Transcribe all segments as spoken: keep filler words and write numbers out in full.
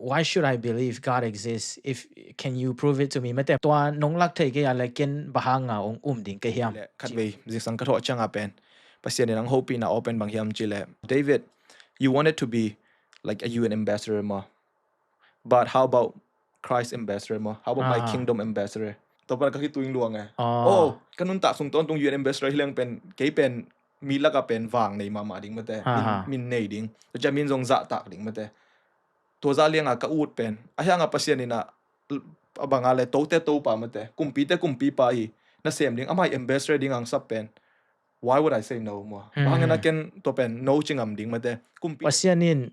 Why should I believe God exists if can you prove it to me? Mate, tua nong lak thei kei a le ken bang hanga ong um ding ka hiam? Le khatvei zingsang ka thawh cianga pen Pasian in ang hopihna aw pen bang hiam ci le, David, you wanted to be like a U N ambassador maw? But how about Christ ambassador maw? How about my kingdom ambassador? Tua pan ka kituing luang e. Oh, ka nuntak sung tawntung U N ambassador hi leng pen kei pen mi laka pen vang nei mahmah ding mate. Min, min nei ding. Tua ciang min zong zahtak ding mate. Tua zah lianga ka ut pen a hianga Pasian ina a banga le tote topa mate, kumpite kumpipa i nasem ding, amah ambassador ding angsap pen, why would I say no maw? Bang hangin a ken tua pen no ci ngam ding mate. Kumpi Pasian in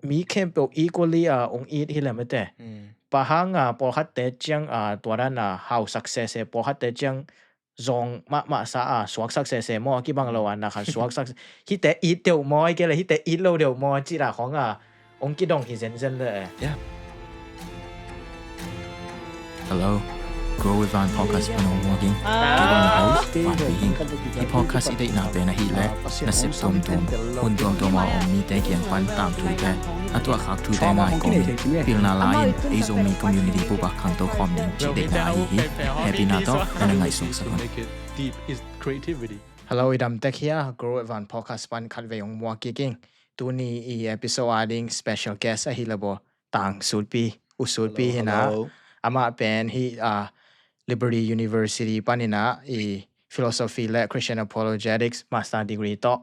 mi khempeuh equally a ong it hi le mate. Bang hanga pawlkhatte ciang a tua dan a hau success e, pawlkhatte ciang zong mahmah sa a suaksak sese maw, a kibang lo a na khan suaksak hite it deuh maw, i kei le hite it lo deuh maw, cih dah khong a ong kidong hi zenzen le. Yeah. Hello. Grow with Van podcast pan ong muak ing. Kei bang host Van Pi Hing. Hi podcast i deihna pen ahih le nasep tuamtuam, hun tuamtuam a om mite kiang pan tangthu te, a tuahkhak thute ngai kawmin pilna la-in ei Zomi community bup ah khangto khawm ding cih deihna ahi hi. Hehpihna tawh na na ngaihsutsak un. Hello, i dam tek hia? Grow with Van podcast pan khatvei ong muak kik ing. Tuni i episode a ding special guest ahi le baw, Tang Sutpi, U Sutpi hi na. Amah pen hi a Liberty University pan ina i philosophy le Christian apologetics master degree tawh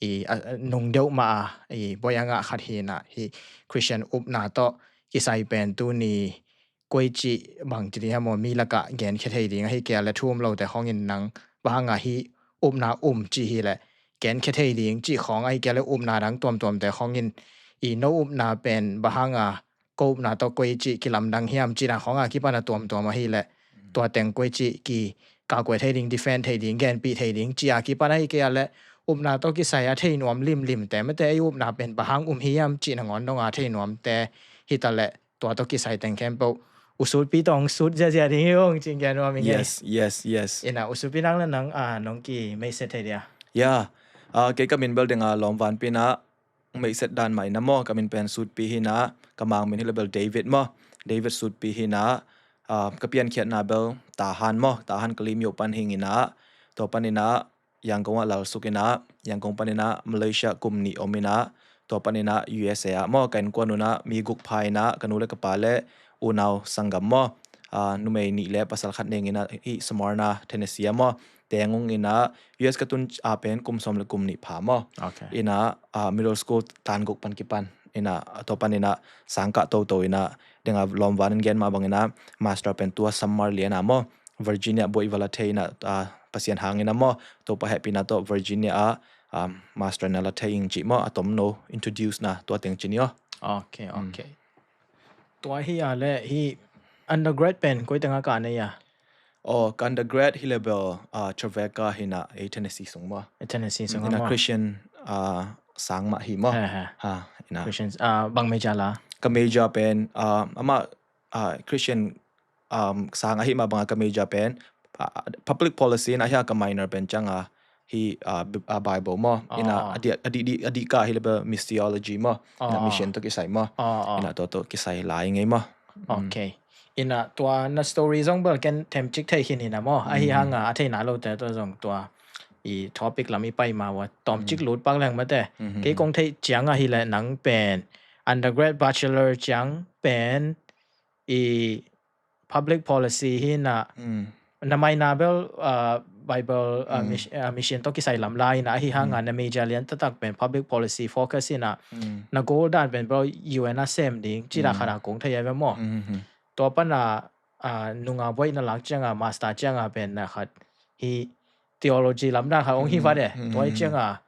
i a, a, nung deuh mah a i bawi a ngah khat hi na, hi Christian upna tawh kisai pen tuni koici bang ci ding hiam maw, mi lakah genkhia thei ding ahi kei le thu um lote khongin nang bang hanga hi upna um ci hi le genkhia thei ding ci khong ahi kei le upna dang tuamtuamte khongin i no upna pen bang hanga ko upna tawh koici kilamdang hiam cih dan khong a kipan a tuamtuam ahi le tua teng koici ki kakkuai thei ding, defend thei ding, genpih thei ding ci a kipan ahi kei a le upna tawh kisai a thei nuam limlimte mate, ei upna pen bang hang um hiam cih nangawn dong a thei nuamte hi ta le tua tawh kisai teng khempeuh U Sutpi tawh ong sut ziazia ding hi ung cih gen nuam ing e. Yes, yes, yes. Ina U Sutpi nang le nang a nong ki maiset thei dia? Ya, a, kei ka min bel ding a Lawm Van Pi na, meihset dan mah ina maw, ka min pen Sutpi hi na, ka mang min hi le bel David maw, David Sutpi hi na, a, ka piankhiatna bel Tahan maw, Tahan Kalim yoh pan hing ina, tua pan ina Yangon ah lalsuk ina, Yangon pan ina Malaysia kum nih om ina, tua pan ina U S A ah maw, ka innkuan un ah mi guk pha ina, ka nu le ka pa le unau sanggam maw, a, numei nih le pasal khat neng ina hi Smyrna, Tennessee ah maw, teng ung ina, U S ka tun a pen kum sawm le kum nih pha maw. Ina, a, middle school tan guk pan kipan ina, a, tua pan ina sangkah toto ina, ding a Lawm Van in gen mah bang ina master pen tua summer lian a maw, Virginia buai vala thei ina, a, Pasian hang ina maw, Topa hehpihna tawh Virginia a, a, master na la thei ing cih maw, a tomno introduce na tua teng ci ni aw. Ok, ok. Tua hi a le hi undergrad pen koi teng a kah na hia? Oh, ka undergrad hi le bel, ah, Trevecca hi na, ei Tennessee sung maw. Ei Tennessee sung maw. Ina Christian, ah, sang mah hi maw. Ha, ina. Christian, ah, bang major la? Ka major pen, ah, amah, ah, Christian, um, sang ahi mah bang a ka major pen, ah, public policy ina hi a, ka minor pen ciang a hi, ah, Bible maw. Ina a dih, a dih, a dih ka hi le bel missiology maw. Ina mission tawh kisai maw. Ina tua tawh kisai lai ngei maw. Ok. Ina tua na story zong bel ken themcik thei khin ina maw. Ahi hanga a theina lote tua zong tua i topic lam i pai ma ua tawmcik lut pak leng mate. Kei kong theih ciang ahi le nang pen undergrad bachelor ciang pen i public policy hi na, na minor bel, ah, Bible, ah, mission tawh kisai lam lai ina, ahi hanga na major lian taktak pen public policy focus ina, na goal dan pen bel U N a sem ding cih dah khat a kong thei a ve maw. Tua pana, ah, nunga buai na lak cianga master cianga pen na khat hi theology lam dan khat ong hi vat e. Tua hi cianga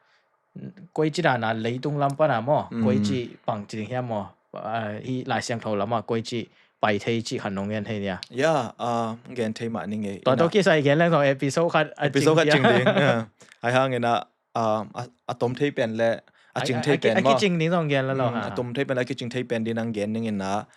koici dana leitung lam pana maw, koici pang ci ding hiam maw, ah, hi Lai Siangtho lama koici pai thei ci khan nong gen thei nia? Ya, ah, gen thei mah ni ngei. Tua tawh kisai gen leng tawh episode khat a cing ding. Ahi hangin ah, a tom thei pen le a cing thei pen maw, a kicing ding tawh gen la lo ha. A tom thei pen le a kicing thei pen ding nang gen dingin ah,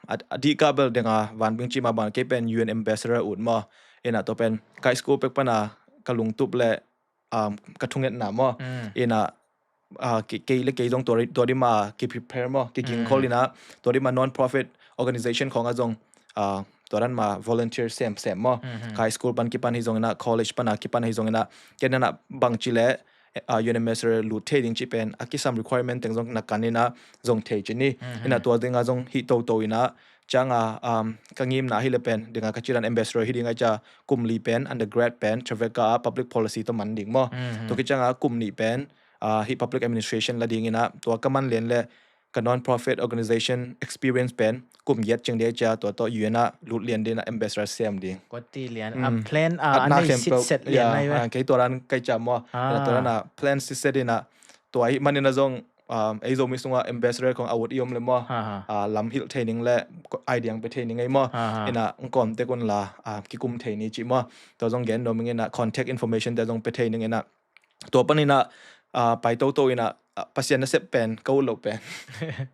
a dih ka bel ding a Van Bing ci mah bang kei pen U N ambassador ut maw. Ina tua pen kai school pek pana ka lungtup le um, ka thungetna maw. Ina ah, kei, kei le kei zong tua, tua dima ki prepare maw, ki ging khol ina, tua dima non-profit organization khong a zong, ah, tua dan ma volunteer sem sem maw. Kai school pan kipan hi zong ina, college pan a kipan hi zong ina, ken ina bang ci le, ah, U N ambassador lut thei ding ci pen a kisam requirement teng zong na kan ina zong thei ci ni. Ina tua dinga zong hi toto ina, cianga, um, ka ngimna hi le pen dinga ka ci dan ambassador hi ding a cia kum li pen undergrad pen Trevecca a public policy to man ding maw. Tua ki cianga kum ni pen, ah, hi public administration la ding ina tua ka man lian le ka non-profit organization experience pen kum yet cing dia cia tua to U N a lut lian ding ina ambassador sem ding. Koti lian a plan a anei sit set lian lai ve. Kei tua ran kai cia maw. Ina tua ran a plan sit set ina tua hi man ina zong, um, ei Zomi sunga ambassador khong a ut i om le maw. Ah, lam hilh thei ning le idea pe thei ning ei maw. Ina ngkom tek un la, ah, kikum thei ni ci maw. Tua zong gen nuam ing ina contact information te zong pe thei ning ina tua pan ina, ah, pai toto ina, ah, Pasian nasep pen ka ut lo pen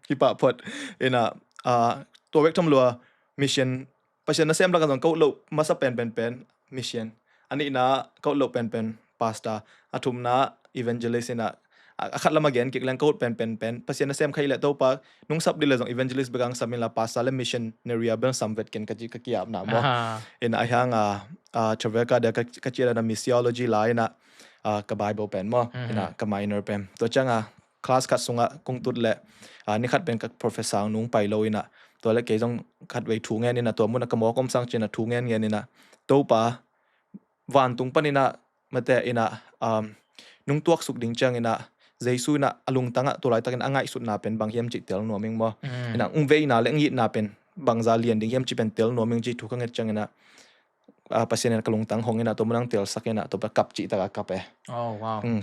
hi pah phot ina, ah, tua bek tham lua mission Pasian nasem laka zong ka ut lo masa pen pen pen mission. A nihna ka ut lo pen pen pastor. A thumna evangelist ina, a, a khat lama gen kik leng ka ut pen pen pen Pasian nasem kha i le Topa nungsap dih le zong evangelist bek ang sam ila pastor le missionary a bel sam vet ken ka ci ka kiapna maw. Ina a hiang a, ah, Trevecca dia ka, ka ci ina missiology la ina, ah, ka Bible pen maw. Ina ka minor pen. Tua cianga class khat sunga kung tut le, ah, ni khat pen ka professor nung pai lo ina tua le kei zong khat vei thu ngen ina tua muna ka mawk om sang cina thu ngen ngen ina Topa vantung pan ina mate ina, um, nung tuak suk ding ciang ina Jesu ina a lungtanga tua laitakin a ngaihsutna pen bang hiam cih tel nuam ing maw. Ina ung veina le ung itna pen bangza lian ding hiam cih pen tel nuam ing cih thu ka nget ciang ina, ah, Pasian in ka lungtang hong ina tua munang telsak ina tua pa kap cih taka kap e.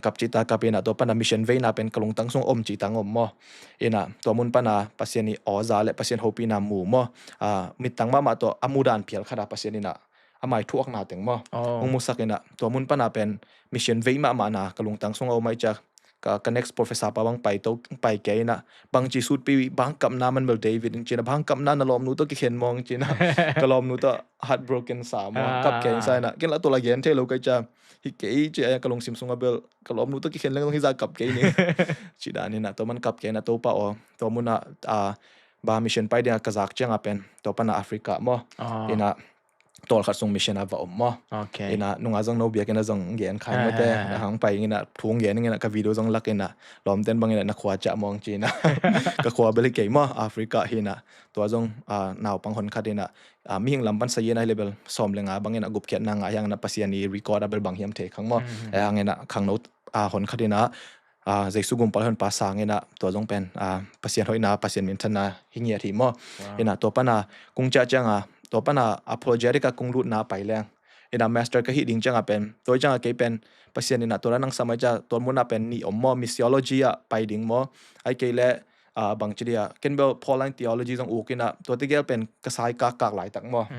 Kap cih taka kap ina tua pana mission veina pen ka lungtang sung om cih tang om maw. Ina tua mun pana Pasian i awza le Pasian hopina mu maw. Ah, mittang mahmah tua a mudan phial khata Pasian ina a mai thuakna teng maw. Hong musak ina tua mun pana pen mission vei mahmahna ka lungtang sung a om ai ciak ka, ka next professor pa bang pai to, pai kei ina bang ci sutpi bang kapna man bel David in cina bang kapna na lawmnu to kikhen mawng cina ka lawmnu to heartbroken sa maw. Kap kei sa ina ken la to la gen thei lo kai cia hi kei ci a ka lungsim sunga bel ka lawmnu to kikhen leng hi za kap kei ni. Ci dan ina to man kap kei ina to pa aw to muna, ah, ba mission pai dinga ka zak cianga pen to pana Africa maw. Ina tawlkhat sung mission a va om maw. Ina nunga zong no biak ina zong gen khai mawte na hang pai ina thung gen ina ka video zong lak ina lawmten bang ina na khua ciah mawng ci ina ka khua bel hi kei maw Africa hi ina tua zong, ah, naupang hon khat ina, ah, mihing lam pan sa ina hi le bel sawm le nga bang ina gupkhiatna ngah hiang ina Pasian i record a bel bang hiam thei khang maw. Hang ina khangno, ah, hon khat ina ah, Jesu gumpal honpa sang ina tua zong pen, ah, Pasian hoihna Pasian minthanna hi ngiat hi maw. Ina tua pana kung ciah cianga tua pana apologetic a kung lutna pai leng ina master ka hih ding cianga pen tua cianga kei pen Pasian ina tua nang samai cia tua muna pen ni om maw missiology a pai ding maw. Ai kei le, ah, bang ci dia ken bel Pauline theology zong uk ina tua tegel pen ka sai kak kak laitak maw.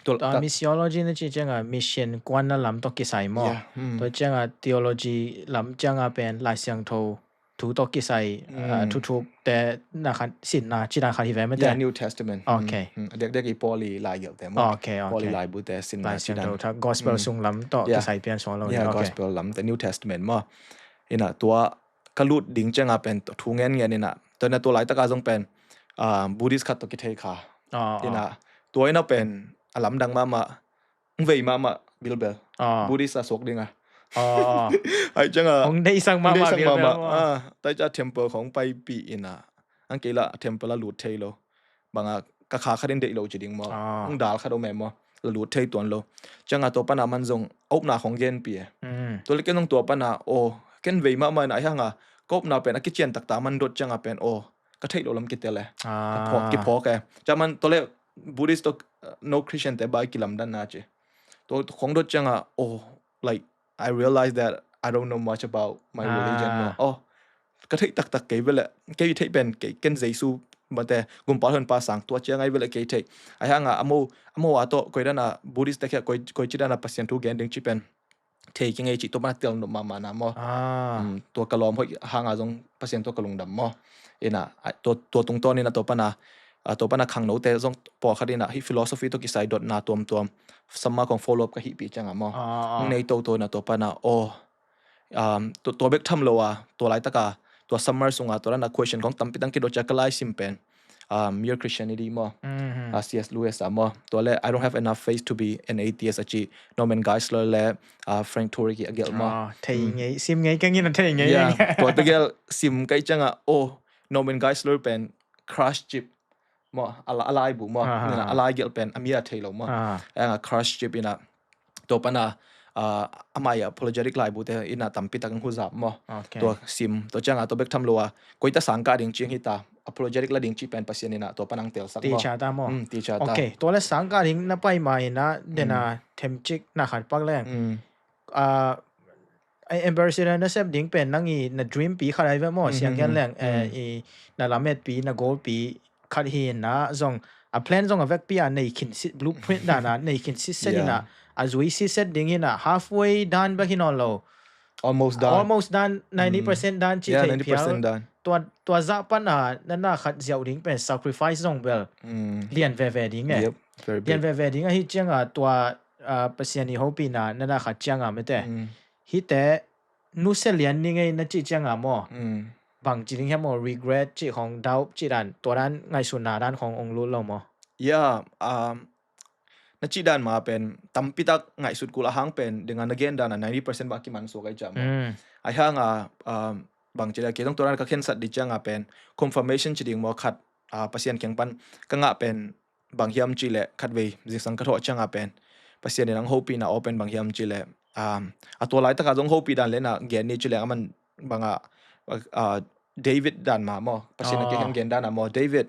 Tua missiology na ci cianga mission kuanna lam to kisai maw. Tua cianga theology lam cianga pen Lai Siangtho thu to kisai, ah, thuthuk te na khan sinna cina khan hi ve mate. New Testament. A diak diak i Paul i lai gel te maw. Paul i lai bu te sinna cina. Gospel sung lam to kisai pian suang lo. Gospel lam te New Testament maw. Ina tua ka lut ding cianga pen thu ngen ngen ina tua na tua laitaka zong pen, ah, Buddhist khat to kithei kha. Ina tua ina pen a lamdang mahmah vei mahmah bilbel. Buddhist a suak dinga. Ai cianga hong deisang mahmah bilbel. Tai cia temple khong paipi ina ang kei la temple a lut thei lo. Banga ka kha khatin deih lo ci ding maw. Ang dal khat om e maw. La lut thei tuan lo. Cianga tua pana man zong a upna khong genpi e. Tua le ken zong tua pana aw ken vei mahmah ina ai hanga ka upna pen a kician takta man dot cianga pen aw ka theih lo lam kitel e. Ka phawk, kiphawk e. Cia man tua le Buddhist to, uh, no Christian te bai kilamdanna ci. Tua khong dot cianga aw like I realize that I don't know much about my religion. Oh, ka theih taktak kei vele, kei theih pen kei ken Jesu mate gumpal honpa sang tua ciang ai vele kei theih. Ai hanga amo, amo a to koi dana Buddhist te khia koi, koi ci dana Pasian thu gen ding ci pen thei kingei ci tua pana tel nop mahmah na maw. Tua ka lawm hoih hanga zong Pasian tua ka lungdam maw. Ina tua, tua tungtawn ina tua pana, tua pana khangnote zong pawlkhat ina hih philosophy tua kisai dotna tuamtuam sama kong follow up ka hihpih cianga maw. Nei toto ina tua pana aw, um, tua, tua bek tham lo a, tua laitaka tua summer sunga tua dan a question khong tampi tang kidot cia ka lai sim pen, um, Mere Christianity maw. Mhm. Ah, C S Lewis a maw. Tua le, I don't have enough faith to be an atheist a ci Norman Geisler le, ah, Frank Turek a gelh maw. Ah, thei ngei, sim ngei ka ngin a thei ngei. Yeah, tua ta gelh sim kai cianga, oh, Norman Geisler pen Christ chip maw, a la-, a laibu maw. Aha. Ina a lai gelh pen a mi a thei lo maw. Aha. Anga Christ chip ina tua pana, ah, amai apologetic laibu te ina tampi tak ang huzap maw. Okay. Tua sim, tua cianga tua bek tham lo a, koi ta sangkah ding cing hita, apologetic la ding ci pen Pasian ina tua panang telsak maw. Ti cia ta maw. Mm, ti cia ta. Okay, tua le sangkah ding na pai ma ina, dena themcik na khat pak leng. Mm. Ah, ai ambassador na sep ding pen nang i na dream pi khat ai ve maw, siang gen leng, eh, i na lamet pi, na goal pi khat hi na zong, a plan zong a vek pi a nei khin sit, blueprint dan a nei khin sit set ina, a zui sit set ding ina, halfway done bek hi nawn lo. Almost done. Almost done, ninety percent done ci thei phial. Tua, tua zah pan a na na khat ziau ding pen sacrifice zong bel lian veve ding e. Yep, very big. Lian veve ding ahi cianga tua, ah, Pasian i hopina na na khat cianga mete. Hite nusia lian ni ngei na ci cianga maw. Bang ci ding hiam maw, regret ci khong, doubt ci dan, tua dan ngaihsutna dan khong ong lut lo maw. Yeah, um, na cih dan ma pen tampi tak ngaihsut kul a hang pen, dinga na gen dan a ninety percent bang kiman suak ai ciam. Mm. Ai hang a, um, bang cih leh kei zong tua dan ka khensat di ciang a pen confirmation ci ding maw khat, ah, Pasian kiang pan ka ngah pen bang hiam cih leh khatvei zingsang ka thawh ciang a pen Pasian in ang hopihna aw pen bang hiam cih leh, um, a tua laitak a zong hopih dan leh na gen ni cih leh a man bang a, ah, David dan ma maw, Pasian a kiang gen dan a maw, David,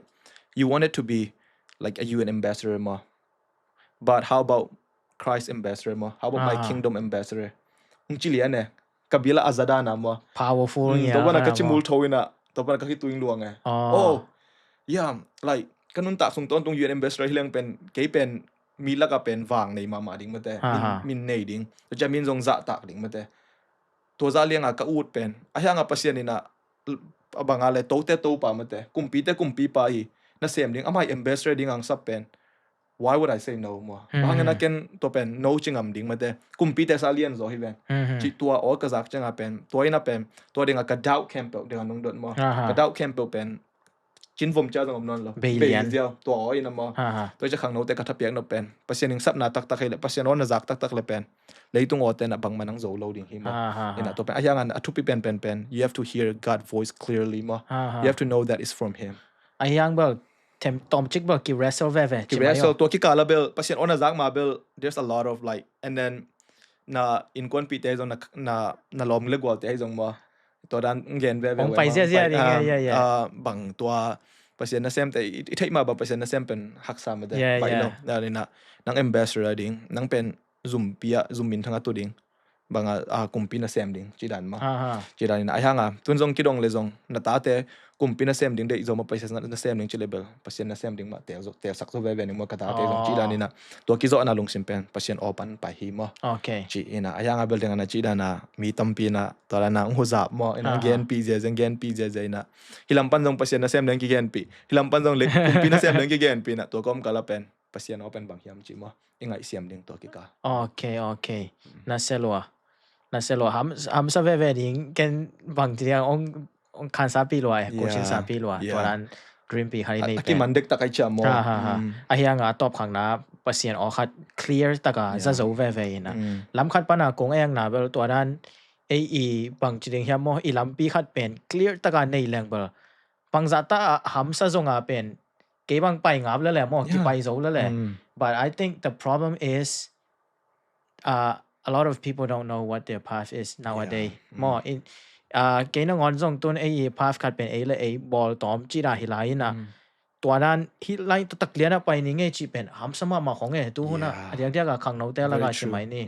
you wanted to be like a U N ambassador maw. But how about Christ ambassador maw? How about my kingdom ambassador? Hong ci lian e. Ka bil a a za dan a maw. Powerful nia. Tua bana ka ci mul tho ina, tua bana ka kituing luang e. Oh. Yeah, like, ka nuntak sung tawntung U N ambassador hi leng pen, kei pen mi laka pen vang nei mahmah ding mate. Min, min nei ding. Tua cia min zong zahtak ding mate. Tua zah lianga ka ut pen a hianga Pasian ina, a banga le tote topa mate, kumpite kumpipa hi, na sem ding, amah i ambassador ding ang sap pen. Why would I say no maw? Bang hangin a ken tua pen no ci ngam ding mate. Kumpite sa lian zaw hi ven. Cih tua aw ka zak cianga pen, tua ina pen, tua dinga ka doubt campbell dinga nungdot maw. Ka doubt campbell pen cin vom cia zong om nawn lo. Bei lian. Bei ziau, tua aw ina maw. Tua cia khangnote ka thapiak nop pen Pasian ing sapna taktak hi le, Pasian aw na zak taktak le pen leitung awte na bangmah nang zo lo ding hi maw. Ina tua pen a hiangan a thupi pen pen pen, you have to hear God voice clearly maw. You have to know that is from him. A hiang bel them tawmcik bel ki wrestle veve. Ki wrestle, tua kikala bel Pasian aw na zak ma bel, there's a lot of like, and then na innkuanpihte zong na, na, na lawm le gualte hi zong maw. Tua dan gen veve. Hong pai ziazia ding, ah, yeah, yeah. Ah, bang tua Pasian nasem te i, i theih mah bang Pasian nasem pen haksa mate. Yeah, yeah. Nang ambassador ding, nang pen zumpi a, zum minthang a tu ding. Bang a, ah, kumpi nasem ding, ci dan mah. Ci dan ina, a hianga tun zong kidong le zong na tate kumpi nasem ding deih zo mah, Pasian nasem ding ci le bel, Pasian nasem ding mah tel zo, telsak zo veve ning maw ka tate zong, ci dan ina. Tua kizawhna lungsim pen Pasian aw pan pai hi maw. Okay. Ci ina, a hianga bel ding ana ci dan a mi tampi ina tua dan a hong huzap maw, ina genpi ziazia, genpi ziazia ina. Hilam pan zong Pasian nasem ding kigenpi, hilam pan zong le kumpi nasem ding kigenpi ina, tua kawm kala pen Pasian aw pen bang hiam ci maw, i ngaihsiam ding tua kikal. Okay, okay. Na sia lua. Na sia lua. Ham, hamsa veve ding, ken bang ci ding ong, ong khansa pi lua, eh, kusin sa pi lua. Tua dan dream pi khat i nei pen. A kiman dektak ai ciam maw. A hianga tawp khakna Pasian aw khat clear taka za zo veve ina. Lam khat pana kong engna bel tua dan ei i bang ci ding hiam maw, i lampi khat pen clear taka nei leng bel. Bangzah ta a hamsa zonga pen kei bang pai ngap lele maw, kipai zo lele. But I think the problem is, uh, a lot of people don't know what their path is nowadays. Maw, in, uh, kei nangawn zong tun ei i path khat pen ei le ei bawl tawm ci da hi lai ina. Tua dan hi lai taktak lian a pai ni ngei ci pen hamsa mahmah khong e, tu hun a. A diakdiak a khangnote laka ci mai ni.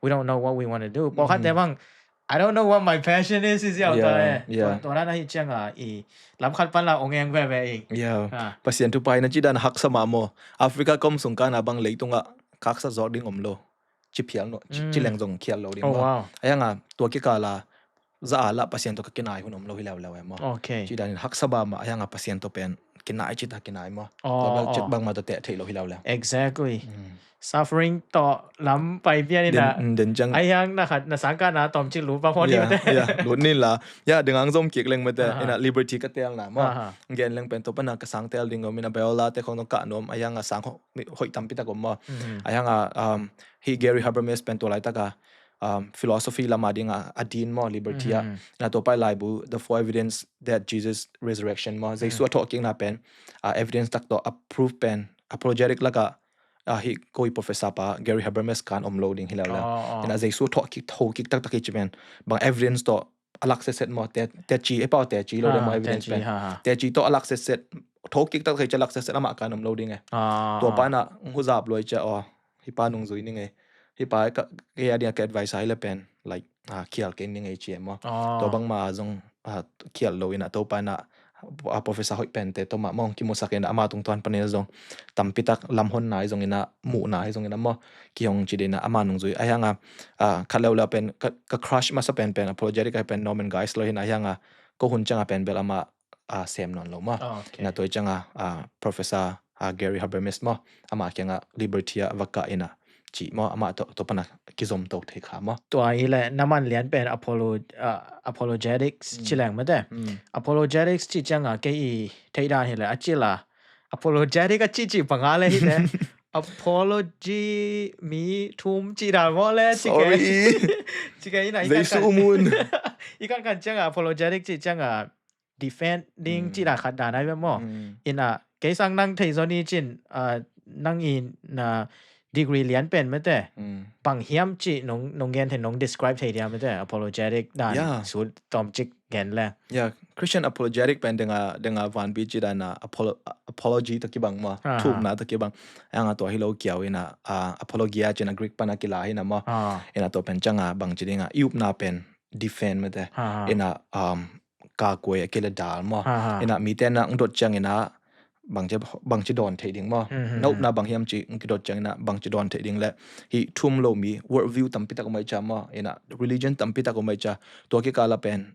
We don't know what we wanna do. Pawlkhatte bang, I don't know what my passion is, is out there. Tua, tua dan ahi cianga i lam khat pan la ong eng veve i. Pasian thupha ina ci dan haksa mah maw. Africa kom sung kana bang leitungah khaksa zawk ding om lo. Ci phial no, ci, ci leng zong khial lo ding maw. A hianga tua kikala za a lah Pasian tawh ka kinai hun om lo hi leuleu e maw. Okay. Ci danin haksa bam a, a hiang a Pasian tawh pen kinai cita kinai maw. Oh, tua bel cek bangmah tawh teh theih lo hi leuleu. Exactly. Suffering tawh lam pai pian ina. Den ciang a hiang na khat na sangkah na tawmcik lu pa phone ni mate. Ya, lut ni la. Ya, dengang zom kik leng mate. Ina liberty ka tel na maw. Gen leng pen tua pana ka sang tel ding om ina Biola te khong tong kah nuam a hiang a sang hoih tampi tak om maw. A hiang a hi Gary Habermas pen tua laitak a philosophy lama ding a a din maw liberty a. Ina tua pai laibu The Four Evidence That Jesus Resurrection maw. Jesu a thawhkikna pen evidence tak tawh a proof pen apologetic laka a hi koi professor pa Gary Habermas kan om lo ding hi leuleu. Ina Jesu thawhkik thokik taktak hi ci pen bang evidence tawh a lak setset maw teci e pau teci lo ding maw evidence pen teci tawh a lak setset thokik taktak hi ci a lak setset amah kan om lo ding e. Tua pa ina huzap luai cia aw hi pa nungzui ning e. Hi pa ka kei a ding a ka advice a hi le pen like khial kei ning e ci e maw. Tua bangmah zong khial lo ina Topa ina a professor hoih pente tawh mah mawng kimusak ina ama tungtuan panin zong tampi tak lamhonna hi zong ina muhna hi zong ina maw kihong ci dina ama nungzui a hiang a khat leuleu pen ka crush masa pen pen apologetic a pen Norman Geisler hi ina a hiang a ko hun ciang a pen bel ama sem nawn lo maw. Ina tua hi ciang a professor Gary Habermas maw ama kiang a liberty a va kah ina ci maw amah tawh tawh pana kizom to thei kha maw. Tua hi le na man lian pen apolo apologetics ci leng mate. Apologetics ci ciang a kei i thei dan hi le a ci la apologetic a ci ci panga le hi le apology mi thum ci dan maw le ci ke ci ke ina i kan kan ciang a apologetic ci ciang a defend ding ci dan khat dan ai ve maw. Ina kei sang nang thei zaw ni cin nang i na degree lian pen mate. Bang hiam ci nong gen thei nong describe thei dia mate apologetic dan su tawm cik gen le. Ya Christian apologetic pen denga denga vanbi ci dan a apology tawh kibang maw. Thumna tawh kibang. Anga tua hi lo kiau ina apologia cin a Greek pana kila hi na maw. Ina tua pen ciang a bang ci ding a i upna pen defend mate. Ina ka kuai a kila dal maw. Ina mite na ng dot ciang ina bangci bangci dawn theih ding maw. Na upna bang hiam ci ng kidot ciang ina bangci dawn theih ding le hi thum lo mi world view tampi tak om ai cia maw. Ina religion tampi tak om ai cia tua kikala pen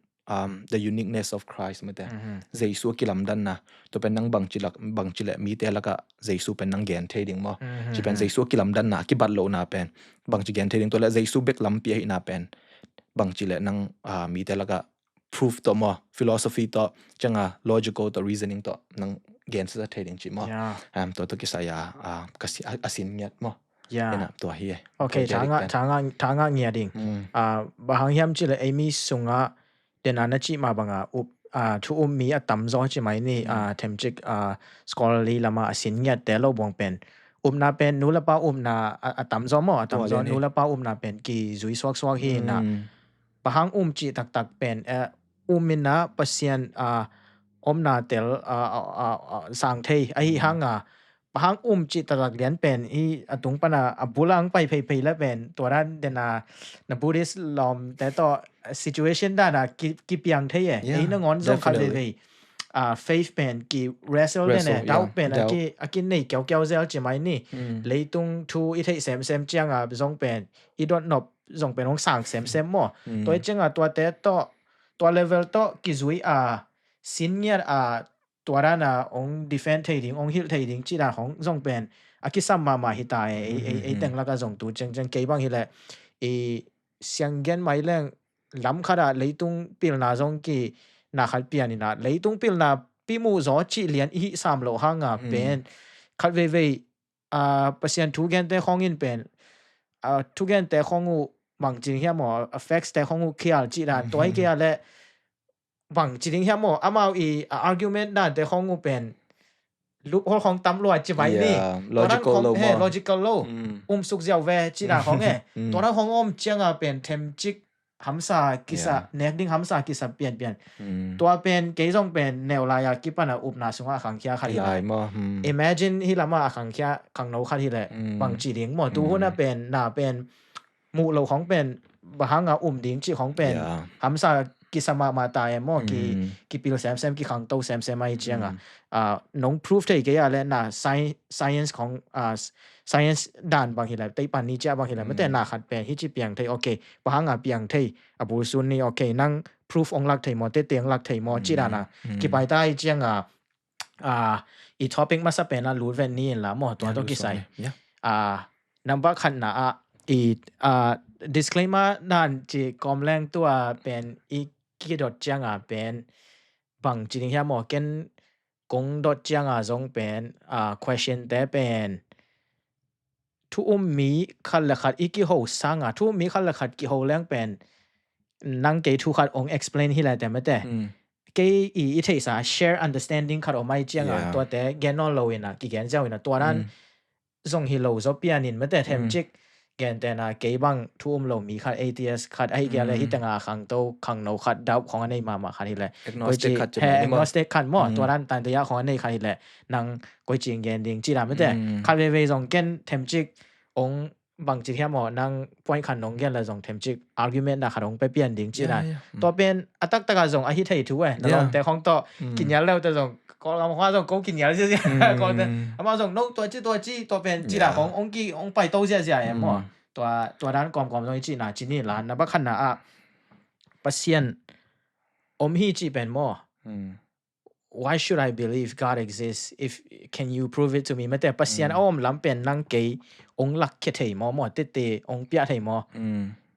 the uniqueness of Christ mate. Jesu a kilamdanna tua pen nang bangci lak bangci le mite laka Jesu pen nang gen thei ding maw. Ci pen Jesu a kilamdanna kibat lohna pen bangci gen thei ding tua le Jesu bek lampi ahihna pen bangci le nang mite laka proof tawh maw philosophy tawh ciang a logical tawh reasoning tawh nang gen sa thei ding ci maw. Tua tawh kisai a a sin ngiat maw. Ina tua hi e. Okay, thanga thanga thanga ngia ding. Bahang hiam ci le eimi sunga dena na cih mah banga up thu um mi a tamzaw ci mai ni. Themcik scholarly lama a sin ngiat te lo buang pen upna pen nu le pa upna a tamzaw maw a tamzaw nu le pa upna pen kizui suaksuak hi na. Bahang um cih taktak pen um ina Pasian omna tel sang thei ahi hanga. Pahang um cih taktak lian pen hi a tung pana a bula ang pai pheiphei la pen tua dan dena na Buddhist lawmte tawh situation dana kipiang thei e. Ei nangawn zong khat veivei faith pen ki wrestle den e, doubt pen a kinei kiaukiau zel ci mai ni. Leitung thu i theih semsem cianga zong pen i dotnop zong pen hong sang semsem maw. Tua i cianga tuate tawh tua level tawh kizui a sin ngiat a tua dana hong defend thei ding hong hilh thei ding cih dan hong zong pen a kisam mahmah hi ta e. Ei teng laka zong tu ciangciang kei bang hileh i sianggen mai leng lam khata leitung pilna zong ki na khat pian ina leitung pilna pimuh zaw cih lian i hih sam loh hanga pen khat veivei Pasian thugente khawng in pen thugente khawng uh bangci ding hiam aw, a facts te khawng uh khial cih dan tua hi kei a leh bangci ding hiam aw, amau i a argument dante khawng uh pen loophole khawng tam lua ci mai ni. Logical lo, logical lo. Um suk ziau ve cih dan khawng e. Tua dan khawng om cianga pen themcik hamsa kisa nek ding hamsa kisa pianpian. Tua pen kei zong pen neu lai a kipana upna sunga a khangkhia khat hi lai. Imagine hi lama a khangkhia khangno khat hi leh bangci ding maw. Tu huna pen na pen muh lo khawng pen bahanga um ding cih khawng pen hamsa kisa mahmah ta e maw, ki, kipil semsem, kikhangto semsem ahi cianga, ah, nong prove thei kei a le na sci-, science khong, ah, science dan bang hileh, teipan ni cia bang hileh, mate na khat pen hici piang thei, okay, bang hanga piang thei, a bulsun ni, okay, nang prove ong lak thei maw, tete ong lak thei maw, ci dana, kipai ta ahi cianga, ah, i topic masa pen a lut ven ni in la maw, tua tawh kisai. Ah, number khatna ah, i, ah, disclaimer dan ci kawm leng tua pen i kidot cianga pen bang ci ding hiam maw, ken kong dot cianga zong pen, ah, question te pen thu um mi khat le khat i kiho sanga, thu um mi khat le khat kiho leng pen nang kei thu khat ong explain hi lai te mate. Kei i, i theihsa share understanding khat om ahi cianga, tuate gen nawn lo ina, kigen ziau ina, tua dan zong hi lo zaw pianin mate, themcik gentena, kei bang thu um lo mi khat, atheist khat ahi kei a le, hi tenga khangto, khangno khat, doubt khong a nei mahmah khat hileh, agnostic khat maw, tua dan tante ya khong a nei khat hileh, nang koici gen ding ci dan mate. Khat veivei zong ken themcik ong bang ci hiam maw, nang point khat nong gen la zong themcik argument na khat ong pe pian ding ci dan. Tua pen a taktak a zong a hi thei thu e, na lawmte khong tawh kinial leu te zong, Kawlgam khong a zong ko kinial ziazia. Kawlte ama zong no tua ci, tua ci, tua pen ci dan khong ong ki, ong pai to ziazia e maw. Tua, tua dan kawmkawm zong i ci na, ci ni la, na bakhatna ah Pasian om hi ci pen maw. Why should I believe God exists if, can you prove it to me? Mate, Pasian a om lam pen nang kei ong lakkhia thei maw, maw, tete ong pia thei maw?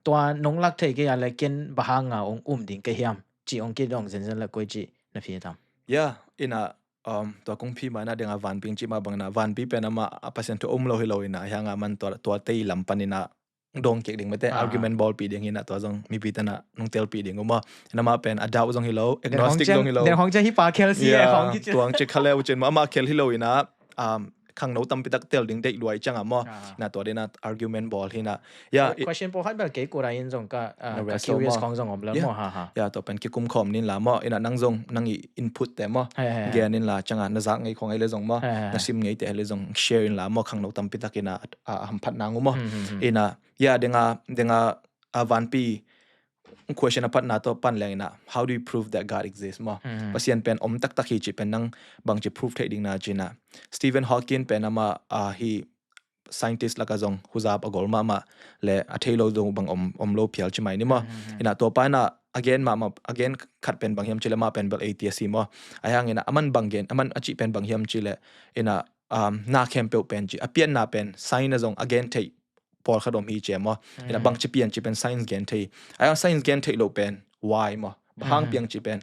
Tua nong lak thei kei a le ken bang hanga ong um ding kei hiam? Ci ong kidong zenzen le koici na phi tam? Ya, ina, um, tua kong phi ma ina dinga vanpi ci ma bang ina, vanpi pen ama a Pasian thu um lo hi lo ina, hianga man tua, tua tei lam pan ina dong kik ding mate, argument bawlpih ding hina, tua zong mipi tana nong telpih ding uh maw. Ina ama pen a doubt zong hi lo, agnostic zong hi lo. Den hong cia hi pa khel si e, hong ki cia. Tuang cia kha leu cin maw, ama khel hi lo ina, um, khangno tampi tak tel ding deih luai cianga maw. Ina tua dina argument bawl hina. Ya, question pawl khat bel kei kura in zong ka, uh, ka curious khong zong om la maw, ha ha. Ya, tua pen kikum khawm nin la maw. Ina nang zong, nang i input te maw. Gen nin la cianga, na zak ngei khong ai le zong maw. Na sim ngei te ai le zong share in la maw, khangno tampi tak ina, a, a hamphat nang uh maw. Ina, ya, denga, denga, a vanpi question a patna tawh pan leng ina, how do you prove that God exists maw? Pasian pen om taktak hi ci pen nang bangci prove thei ding na ci ina. Stephen Hawking pen ama, a, hi scientist laka zong huzap a gol mahmah le a thei lo zong bang om, om lo phial ci mai ni maw? Ina tua pa ina a gen mahmah, a gen khat pen bang hiam ci le ama pen bel atheist hi maw? Ahi hang ina aman bang gen, aman a cih pen bang hiam ci le ina, um, na khempeuh pen ci, a pianna pen science a zong a gen theih pawlkhat om hi ci e maw. Ina bangci pian ci pen science gen thei. Ahi hang science gen theih loh pen why maw. Bang hang piang ci pen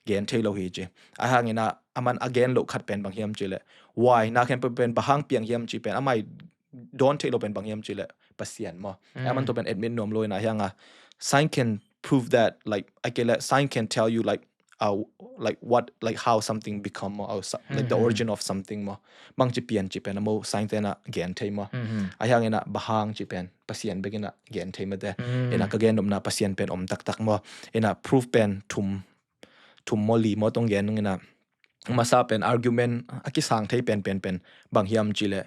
gen thei lo hi ci. Ahi hang ina aman a gen loh khat pen bang hiam ci le why. Na khempeuh pen bang hang piang hiam ci pen ama i dawn theih loh pen bang hiam ci le Pasian maw. Aman tua pen admit nuam lo ina ahi hanga science can prove that, like, a kei le science can tell you, like, uh, like, what, like, how something become, or, or so-, like, the origin of something maw. Bangci pian ci pen a maw science tena gen thei maw. Ahi hang ina bang hang ci pen Pasian bek ina gen thei mate. Ina ka gen nopna Pasian pen om taktak maw. Ina proof pen thum, thum maw li maw tong gen nung ina. Masa pen argument a kisang thei pen, pen, pen bang hiam ci le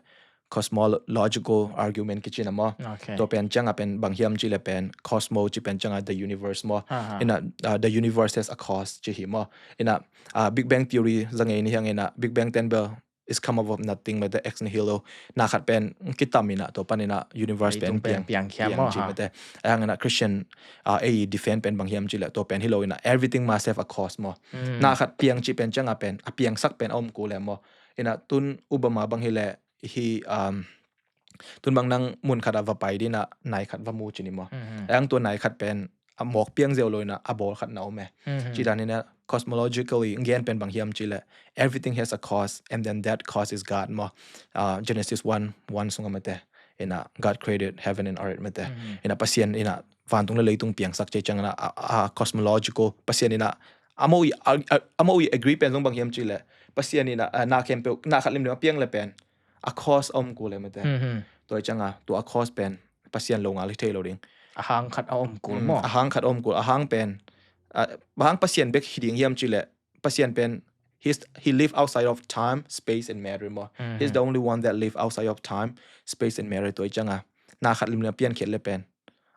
cosmological argument kici na maw. Tua pen cianga pen bang hiam ci le pen cosmo ci pen cianga the universe maw. Ina, uh, the universe has a cause ci hi maw. Ina, uh, Big Bang theory zangei ni hiang ina Big Bang ten bel is come out of nothing mate, ex nihilo. Na khat pen kitam ina tua pan ina universe pen piang, piang ci mate. Ahi hang ina Christian, uh, a defend pen bang hiam ci le tua pen hi lo ina everything must have a cause maw. Na khat piang ci pen cianga pen a piangsak pen a om kul e maw. Ina tun Obama bang hi le hi, um, tun bang nang mun khat a va pai dina nai khat va mu ci ni maw. Ahi hang tua nai khat pen a mawk piang zeu lo ina a bawl khat na om e. Ci dan ina cosmologically gen pen bang hiam ci le everything has a cause, and then that cause is God maw. Uh, Genesis one one sunga mate. Ina God created heaven and earth mate. Ina Pasian ina vantung le leitung piangsak ci ciang ina a, a, a cosmological Pasian ina a maw i, a, a, a maw i agree pen zong bang hiam ci le Pasian ina, uh, na khempeuh, na khat limlim a piang le pen a cause a om kul e mate. Tua cianga tua a cause pen Pasian lo ngal hi thei lo ding. A hang khat a om kul maw. A hang khat a om kul, a hang pen, uh, a hang Pasian bek hi ding hiam ci le Pasian pen he's, he live outside of time, space and matter maw. He's the only one that live outside of time, space and matter. Tua cianga na khat limlim a piang khel le pen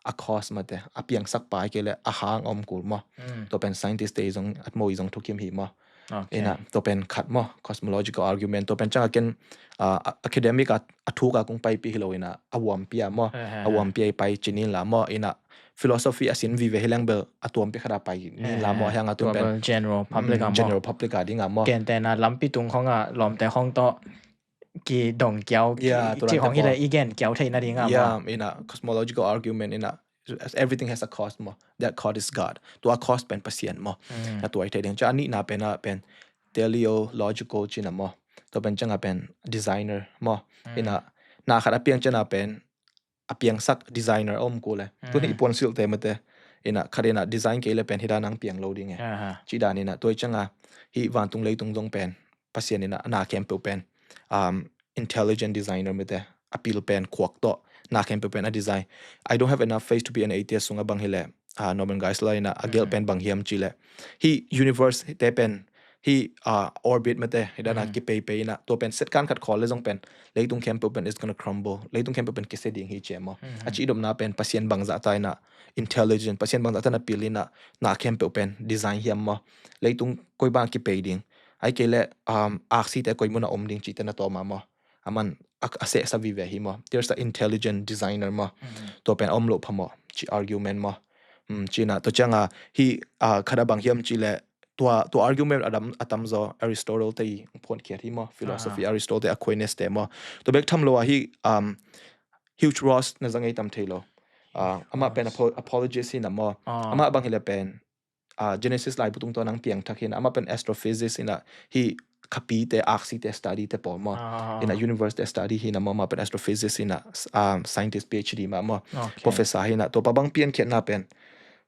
a cause mate, a piangsak pa hi kei le a hang a om kul maw. Tua pen scientist te i zong, at mo i zong thukim hi maw. Ina, tua pen khat maw, cosmological argument, tua pen ciang a ken, ah, a-, academic a, a thuk a kung paipih hi lo ina, a uampi a maw, a uampi a i pai cinin la maw, ina, philosophy a sin vive hi leng bel a tuampi khat a pai nin la maw, hiang a tun pen general public a maw. General public a ding a maw. Ken te na lampi tung khong a lawmte khong tawh ki dong kiau, ki, yeah, tu ci hong hi le i gen kiau thei na ding a maw. Yeah, ina cosmological argument ina, everything has a cause maw. That cause is God. Tua cause pen Pasian maw. Na tua i thei ding. Cia a nihna pen a pen teleological cina maw. Tua pen ciang a pen designer maw. Ina na khat a piang cina pen a piangsak designer a om kul e. Tun hi i puan silh te mate. Ina khat ina design kei le pen hi dan ang piang lo ding e. Ci dan ina tua i ciang a hi vantung leitung zong pen Pasian ina na khempeuh pen, um, intelligent designer mate, a pil pen khuak tawh na khempeuh pen a design. I don't have enough faith to be an atheist sung a bang hi le, uh, Norman Geisler ina a gelh pen bang hiam ci le, hi universe te pen hi, uh, orbit mate, hi dan a kipeipei ina tua pen set kan khat khawl le zong pen leitung khempeuh pen is gonna crumble, leitung khempeuh pen kisia ding hi ci e maw. A ci i dopna pen Pasian bangzah ta ina intelligent, Pasian bangzah ta na pil ina na khempeuh pen design hiam maw. Leitung koi bang kipei ding, ai kei le, um, aksi te koi mun a om ding ci te na tawm a maw. A man a, a sehsa vive hi maw. There's the intelligent designer maw. Tua pen a om lo pha maw ci argument maw. Cina tua ciang a hi, ah, khat a bang hiam ci le tua, tua argument a tam, a tam zaw Aristotle te i phuan khiat hi maw. Philosophy Aristotle te, Aquinas te maw. Tua bek tham lo a hi, um, Hugh Ross na zang ei tam thei lo. Ah, amah pen apo-, apologist hi na maw. Amah bang hi le pen, ah, Genesis laibu tung tawh nang piangthak hi na, amah pen astrophysicist hi na, hi khapi te, aksi te study te pawl maw. Ina universe te study hi na maw, amah pen astrophysicist hi na, um, scientist, P H D mah maw. Professor hi na, tua pa bang piankhiatna pen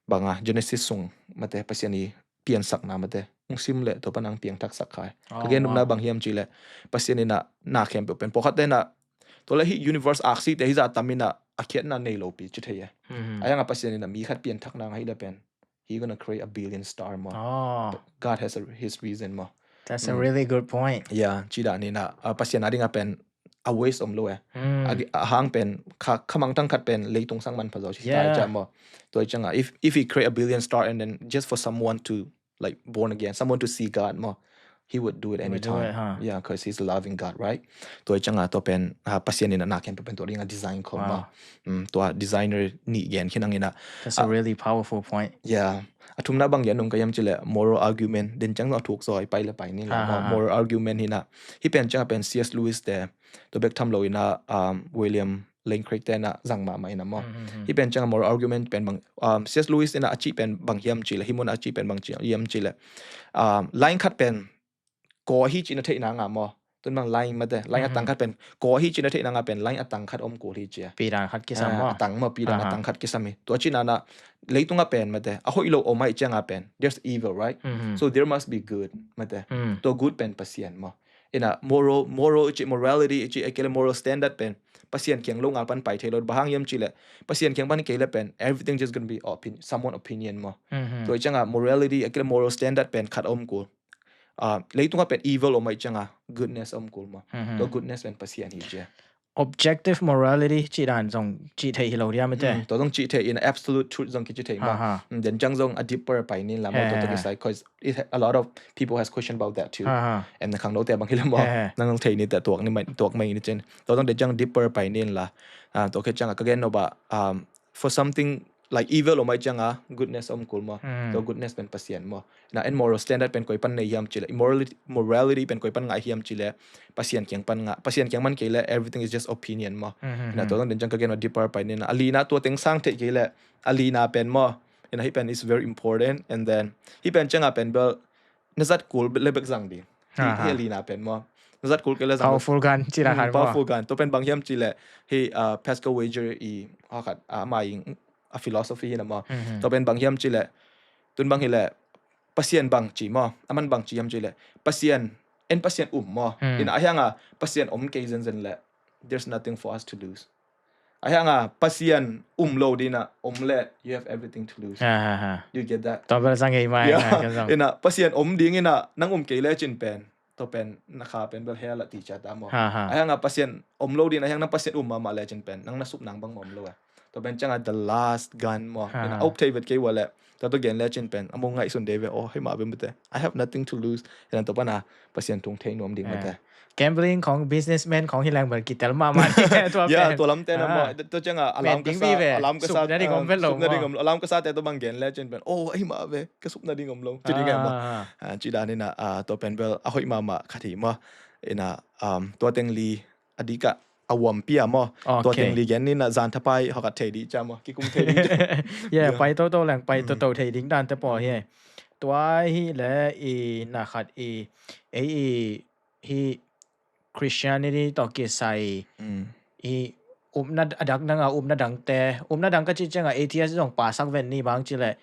bang a Genesis sung mate Pasian i piansakna mate hong sim le tua pa nang piangthaksak khai. Ka gen nopna bang hiam ci le Pasian ina na khempeuh pen pawlkhat te na tua le hi universe aksi te hi zah tam ina a khiatna nei lo pi ci thei e. A hiang a Pasian ina mi khat pianthakna ngah hi le pen he gonna create a billion star maw. God has a, his reason maw. That's a really good point. Yeah, ci dan ina, ah, Pasian a ding a pen a waste om lo e. A, a hang pen kha, kha mangthang khat pen leitung sang manpha zaw ci ta i ciang maw. Tua i ciang a if, if he create a billion star and then just for someone to, like, born again, someone to see God maw, he would do it anytime. Yeah, 'cause he's a loving God, right? Tua i ciang a tua pen, ah, Pasian ina na khempeuh pen tua ding a design khol maw. Tua designer nih gen khin ang ina. That's a really powerful point. Yeah. A thumna bang gen nung ka hiam ci le moral argument, den ciang zong a thuk zaw i pai le pai ni la maw. Moral argument hi na. Hi pen ciang a pen C S Lewis te, tua bek tham lo ina, um, William Lane Craig te na zang mahmah ina maw. Hi pen ciang a moral argument pen bang, um, C S Lewis ina a cih pen bang hiam ci le, hi mun a cih pen bang hiam ci le, um, line khat pen kaw hi ci na theihna ngah maw. Tun bang line mate, line a tang khat pen kaw hi ci na theihna ngah pen line a tang khat om kul hi ci a. Pi dan khat kisam maw. A tang maw, pi dan a tang khat kisam hi. Tua ci na na leitung a pen mate, a hoih lo om a i ciang a pen there's evil, right? So there must be good mate. Tua good pen Pasian maw. Ina moral, moral i ci, morality i ci, a kei le moral standard pen Pasian kiang lo ngal pan pai thei lo. Bang hang hiam ci le Pasian kiang pan kei le pen everything just gonna be opin-, someone opinion maw. Tua i ciang a morality a kei le moral standard pen khat om kul. Ah, leitung a pen evil om a i ciang a goodness om kul maw. Tua goodness pen Pasian hi ci a. Objective morality ci dan zong ci thei hi lo dia mate. Tua zong ci thei ina, absolute truth zong ki ci thei maw. Den ciang zong a deeper pai nin la maw, tua tua kisai, 'cause it, a lot of people has question about that too. And na khang lo te bang hi la maw. Nang zong thei ni te tuak ni mai, tuak mai ni cin. Tua zong den ciang deeper pai nin la. Ah, tua ke ciang a ka gen no ba, um, for something like evil om a i ciang a goodness om kul maw. Tua goodness pen Pasian maw. Na en moral standard pen koi pan nei hiam ci le, immorality, morality pen koi pan ngah hiam ci le Pasian kiang pan ngah. Pasian kiang man kei le everything is just opinion maw. Na tua zong den ciang ka gen maw deeper pai nin la. A lina tua teng sang thei kei le a lina pen maw. Ina hi pen is very important, and then hi pen ciang a pen bel na zat kul le bek zang ding. Hi, hi a lina pen maw. Na zat kul kei le zang. Powerful gun ci na khat maw. Powerful gun. Tua pen bang hiam ci le hi, ah, Pascal Wager i, ah, khat, ah, ama i a philosophy hi na maw. Tua pen bang hiam ci le, tun bang hi le Pasian bang ci maw, a man bang ci hiam ci le Pasian, en Pasian um maw. Ina a hiang a Pasian om kei zenzen le there's nothing for us to lose. A hiang a Pasian um lo ding a om le you have everything to lose. Do you get that? Tua bel zang ei mai. Ina Pasian om ding ina nang um kei le cin pen tua pen na kha pen bel hell a ti cia ta maw. A hiang a Pasian om lo ding a hiang nang Pasian um mahmah le cin pen nang na sup nang bang maw om lo a. Tua pen ciangah the last gun maw. Ha, ha. A up thei vet kei ua leh. Tua tua gen le cin pen a mu ngaihsun dei ve, oh, hei mah ve mate. I have nothing to lose. Ina tua pana Pasian tung thei nuam ding mate. Gambling khong, businessman khong hi leng bel kitel mahmah ding e tua pen. Ya, tua lamte na maw. Tua ciangah alam ka sa, alam ka sa, supna ding om vet lo maw. Alam ka sa te tua bang gen le cin pen, oh, hei mah ve, ka supna ding om lo. Ci ding e maw. Ci dan ina tua pen bel a hoih mahmah khat hi maw. Ina tua teng li a dikah a uampi a maw. Tua teng li gen ina zan thapai hawkat thei dih cia maw. Kikum thei dih cia. Yeah, pai toto leng pai toto thei ding dan te pawl hi. Tua hi le i na khat i, ei i hi Christianity tawh kisai i upna a dak nanga upna dangte, upna dang ka cih cianga atheist zong pasak ven ni bang ci le.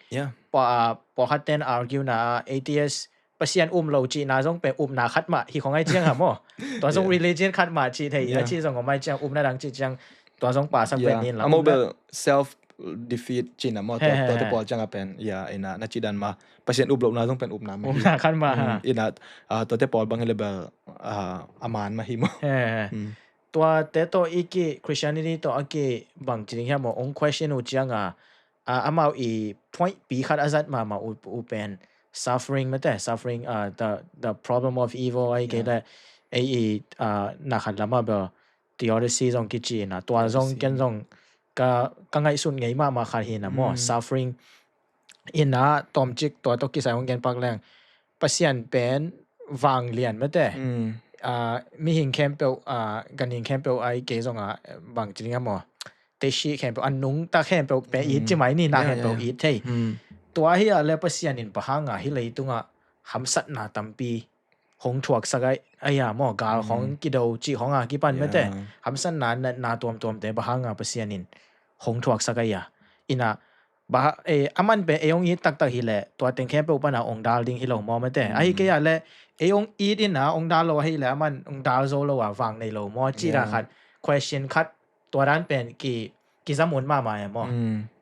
Pawlkhat ten argue na atheist Pasian um lo cihna zong pen upna khat mah hi khong ai ciang ha maw. Tua zong religion khat mah cih thei a cih zong om ai ciang upna dang cih ciang tua zong pasak ven ni la. A maw bel self defeat cihna maw. Tua te pawl cianga pen ina na cih dan mah Pasian up lohna zong pen upna mah hi. Upna khat mah ha. Ina tua te pawl bang hi le bel a man mah hi maw. Tua te tawh i ki Christianity tawh a ki bang ci ding hiam maw, ong question uh cianga amau i point pi khat a zat mahmah uh pen suffering mate, suffering, the, the problem of evil ai kei le ei i na khat lama bel theodicy zong kici ina tua zong ken zong ka, ka ngaihsut ngei mahmah khat hi na maw. Suffering ina tawmcik tua tawh kisai hong gen pak leng Pasian pen vanglian mate. Mihing khempeuh, ganhing khempeuh ai kei zonga bang ci ding a maw, teishi khempeuh a nungta khempeuh pe it ci mai ni na khempeuh it thei. Tua hi a le Pasian in bang hanga hi leitunga hamsatna tampi hong thuaksak ai a maw, gal hong kido cih hong a kipan mate. Hamsatna natna tuamtuamte bang hanga Pasian in hong thuaksak ai a. Ina a man pen ei hong it taktak hi le tua teng khempeuh pana hong dal ding hi lo maw mate. Ahi kei a le ei hong it ina hong dal lo ahi le a man hong dal zo lo a vang nei lo maw cih dan khat, question khat tua dan pen ki, kizamun mahmah e maw.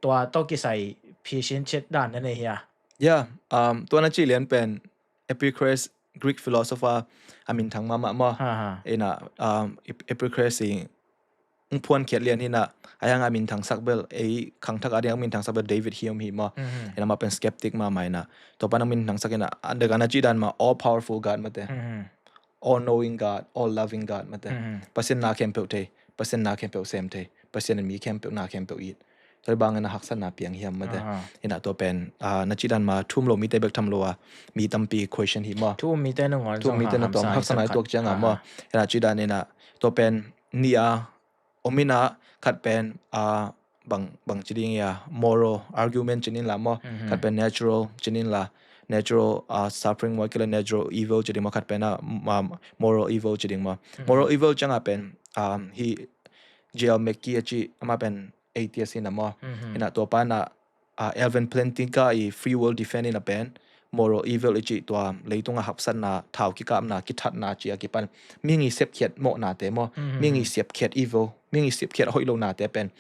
Tua tawh kisai phisin chet dan na nei hi a. Ya, tua na cih lian pen Epicurus, Greek philosopher a minthang mahmah maw. Ina Epicurus i hong phuankhiat lian hi na, a hianga minthangsak bel ei khangthak a ding a minthangsak bel David Hume hi maw. Ina amah pen skeptic mahmah ina tua pana minthangsak ina a dek a na cih dan mah all powerful God mate. All knowing God, all loving God mate. Pasian na khempeuh thei, Pasian na khempeuh sem thei, Pasian in mi khempeuh na khempeuh it. Tua bangin a haksatna piang hiam mate. Ina tua pen na cih dan mah thu um lo mite bek tham lo a mi tampi question hi maw. Thu um mite na tawm haksatna i tuak cianga maw. Ina cih dan ina tua pen ni a om ina khat pen bang, bang ci ding ia, moral argument ci nin la maw. Khat pen natural ci nin la, natural suffering maw kei le natural evil ci ding maw, khat pen a moral evil ci ding maw. Moral evil cianga pen hi J L Mackie a ci ama pen atheist hi na maw. Ina tua pana Alvin Plantinga i free will defend ina pen moral evil i cih tua leitunga haksatna, thau kikapna, kithatna ci a kipan mihing i sepkhiat mawhnate maw, mihing i sepkhiat evil, mihing i sepkhiat hoih lonate pen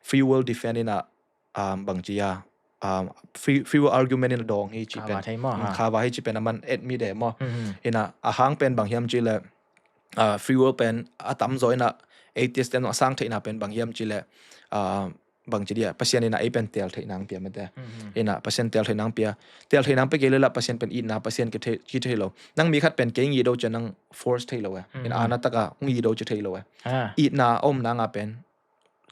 free will defend ina bang ci a free, free will argument ina dawng hi ci pen, khava hi ci pen a man et mi de maw. Ina a hang pen bang hiam ci le free will pen a tamzaw ina atheist ten a sang theihna pen bang hiam ci le bang ci dia, Pasian ina ei pen tel theih nang pia mate. Ina Pasian tel theih nang pia, tel theih nang pia kei le la Pasian pen itna, Pasian ki thei, ki thei lo. Nang mi khat pen kei ngi do cia nang force thei lo e. Ina ana taka ngi do cia thei lo e. Itna om nanga pen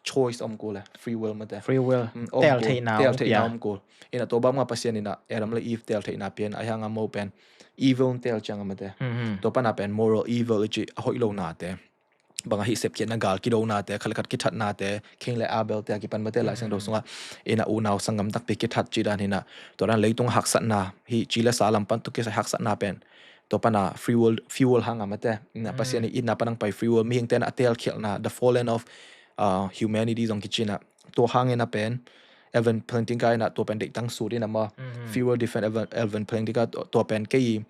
choice om kul e, free will mate. Free will. Tel theihna om kul. Ina tua bang ma Pasian ina Adam le Eve tel theihna pia, a hianga mo pen evil tel cianga mate. Tua pana pen moral evil i ci a hoih lonate, bang a hi sepkhiatna, gal kidonate, khat le khat kithatnate, Cain le Abel te a kipan mate Lai Siangtho sunga. Ina unau sanggam takpi kithat ci dan hina. Tua dan leitung haksatna hi ci le sa lam pan tu kisai haksatna pen tua pana free will, free will hanga mate. Ina Pasian i itna panang pai free will, mihing tena a telkhialhna, the fallen of humanity zong kicina. Tua hangina pen Alvin Plantinga ina tua pen deihtang sut ina ma. Free will defend Alvin, Alvin Plantinga tua pen kei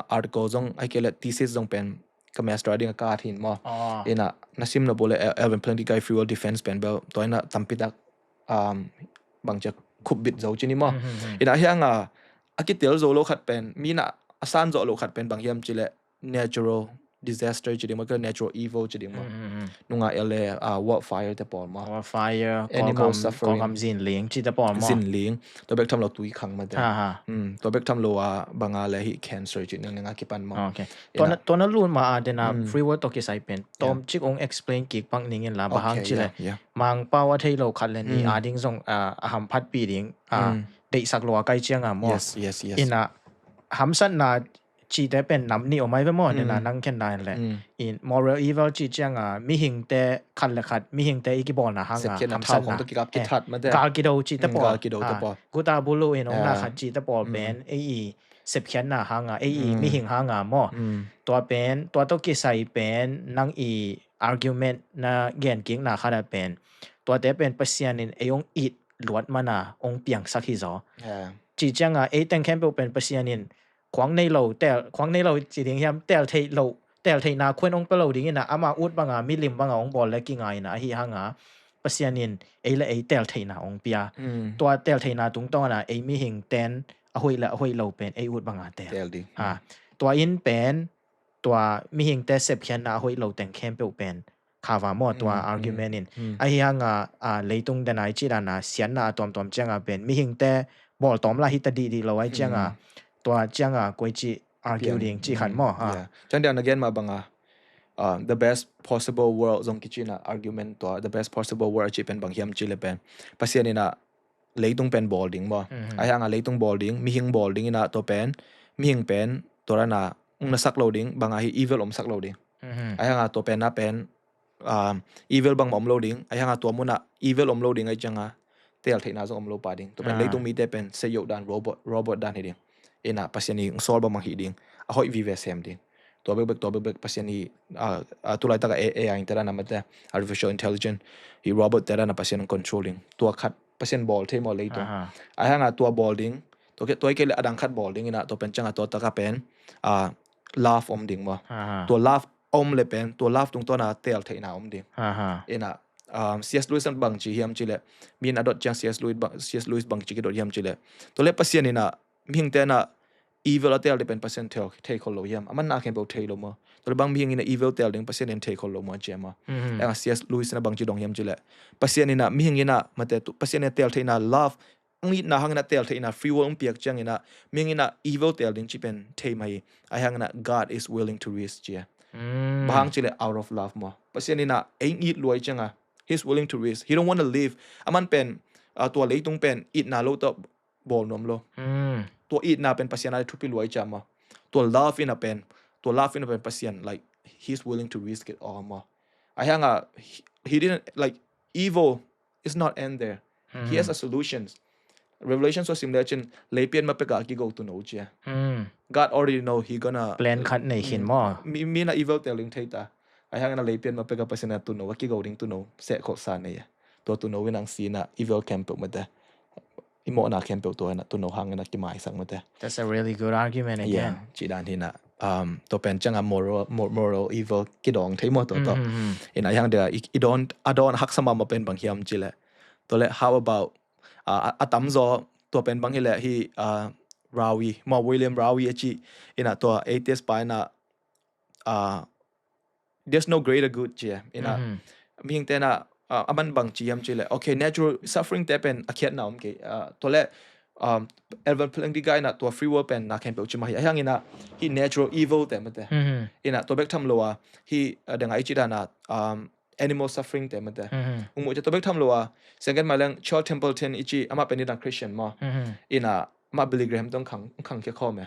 article zong ai kei le thesis zong pen ka master a dinga ka at hin maw. Ina na sim na bole Alvin Plantinga i free will defense pen bel tua ina tampitak bangcia khupbit zo cini maw. Ina hianga a kitel zo lo khat pen, mi na a san zo lo khat pen bang hiam cile natural disaster ci ding maw, kei leh natural evil ci ding maw. Nungah el le, ah, wildfire te pawl maw. Wildfire, Animal suffering. Kawlgam zinling cite pawl maw. Zinling. Tua bek tham lo tui khang mate. Tua bek tham lo a banga le hih cancer ci nang nang a kipan maw. Tua na lut ma a dena free will tawh kisai pen tawm cik ong explain kik pak ning in la, bang hang ci le Mangpau a thei lo khat le nih a ding zong a hamphatpih ding deihsak lo a kai cianga maw. Ina hamsatna cite pen nam nih om ai ve maw, nena nang khen dan le. In moral evil ci cianga mihingte khat le khat, mihingte i kibawlna hanga hamsatna, gal kido cite pawl, guta bulu in ong na khat cite pawl pen ei i sepkhiatna hanga, ei i mihing hanga maw. Tua pen, tua tawh kisai pen nang i argument na genkikna khat a pen tuate pen Pasian in ei ong it luat mana ong piangsak hi zaw. Ci cianga ei teng khempeuh pen Pasian in khuang nei lo, teel, khuang nei lo ci ding hiam, teel theih lo, teel theihna khuan ong pia lo ding ina, ama ut banga, milim banga ong bawl le kinga ina, ahi hanga Pasian in ei le ei teel theihna ong pia. Tua teel theihna tungtawna ei mihing ten a hoih le a hoih lo pen ei ut banga teel. Tua in pen tua mihingte sepkhiatna a hoih lo teng khempeuh pen khava maw tua argument in. Ahi hanga leitung dena i cih dana siatna a tuamtuam cianga pen mihingte bawltawm la hita dihdih lo ai cianga, tua cianga koi cih argue ding cih khat maw. Ciang dena gen mah banga the best possible world zong kicina argument tua the best possible world a cih pen bang hiam cih le pen Pasian ina leitung pen bawl ding maw. Ahi hanga leitung bawl ding, mihing bawl ding ina tua pen, mihing pen tua dana ung nasak lo ding, banga hi evil omsak lo ding. Ahi hanga tua pen na pen evil bangmah om lo ding, ahi hanga tua muna evil om lo ding ai cianga teel theihna zong om lo pa ding. Tua pen leitung mite pen se yoh dan, robot, robot dan hi ding. Ina Pasian i sawl bangmah hi ding, a hoih vive sem ding. Tua bekbek, tua bekbek Pasian i tulaitaka A I te dana mate, artificial intelligence, hi robot te dana Pasian control ding. Tua khat Pasian bawl thei maw leitung. Ahi hanga tua bawl ding, tua kei le adang khat bawl ding ina tua pen cianga tua taka pen love om ding maw. Tua love om le pen tua love tungtawna teel theihna om ding. Ina C S Lewis an bang ci hiam cih le, min a dot ciang C S Lewis bang ci kidot hiam cih le, tua le Pasian ina mihingte na evil a teel le pen Pasian thei khol lo hiam, aman na khempeuh thei lo maw. Tua le bang mihing ina evil teel ding Pasian in thei khol lo maw a cia maw. Anga C S Lewis ina bang ci dong hiam cih le, Pasian ina mihing ina mate, Pasian ina teel theihna love, ang itna hangina teel theihna free will ang piak ciangina mihing ina evil teel ding ci pen thei mai. Ahi hangina God is willing to risk cia. Bang hang cih le out of love maw. Pasian ina ei it luai cianga He's willing to risk. He don't want to live. Aman pen tua leitung pen itna lo tawh bawl nuam lo. Tua itna pen Pasian a thupi luai cia maw. Tua love ina pen, tua love ina pen Pasian, like, he's willing to risk it all maw. Ahi hanga he, he didn't, like, evil is not end there. He has a solutions. Revelation sua sim le cin leipian ma peka kigo tuno cia. God already know he gonna plan khat nei khin maw. Mi, mi na evil teel ding thei ta. Ahi hangina leipian ma peka Pasian a tuno, a kigo ding tuno seh khol sa nei a. Tua tuno ina ang sina evil khempeuh mate, i mawhna khempeuh tua ina tuno hangina kimaisak mate. That's a really good argument again. Ci dan hina tua pen cianga moral, moral evil kidawng thei maw tua tawh. Ina ahi hang dea i dawn, a dawn haksa mahmah pen bang hiam cih le, tua le how about a tamzaw tua pen bang hi le hi Rowe maw, William Rowe a cih ina tua atheist pa ina there's no greater good cia. Ina mihingte na aman bang ci hiam cih le, okay, natural suffering te pen a khiatna om kei. Tua le Edward Plantinga ina tua free will pen na khempeuh ci mah hi. Ahi hangina hi natural evil te mate. Ina tua bek tham lo a hi deng a i ci dana animal suffering te mate. Ung muh cia tua bek tham lo a, second mai leng Charles Templeton i ci, amah pen i dang Christian maw. Ina mah Billy Graham tawh khang, khang khia khawm e.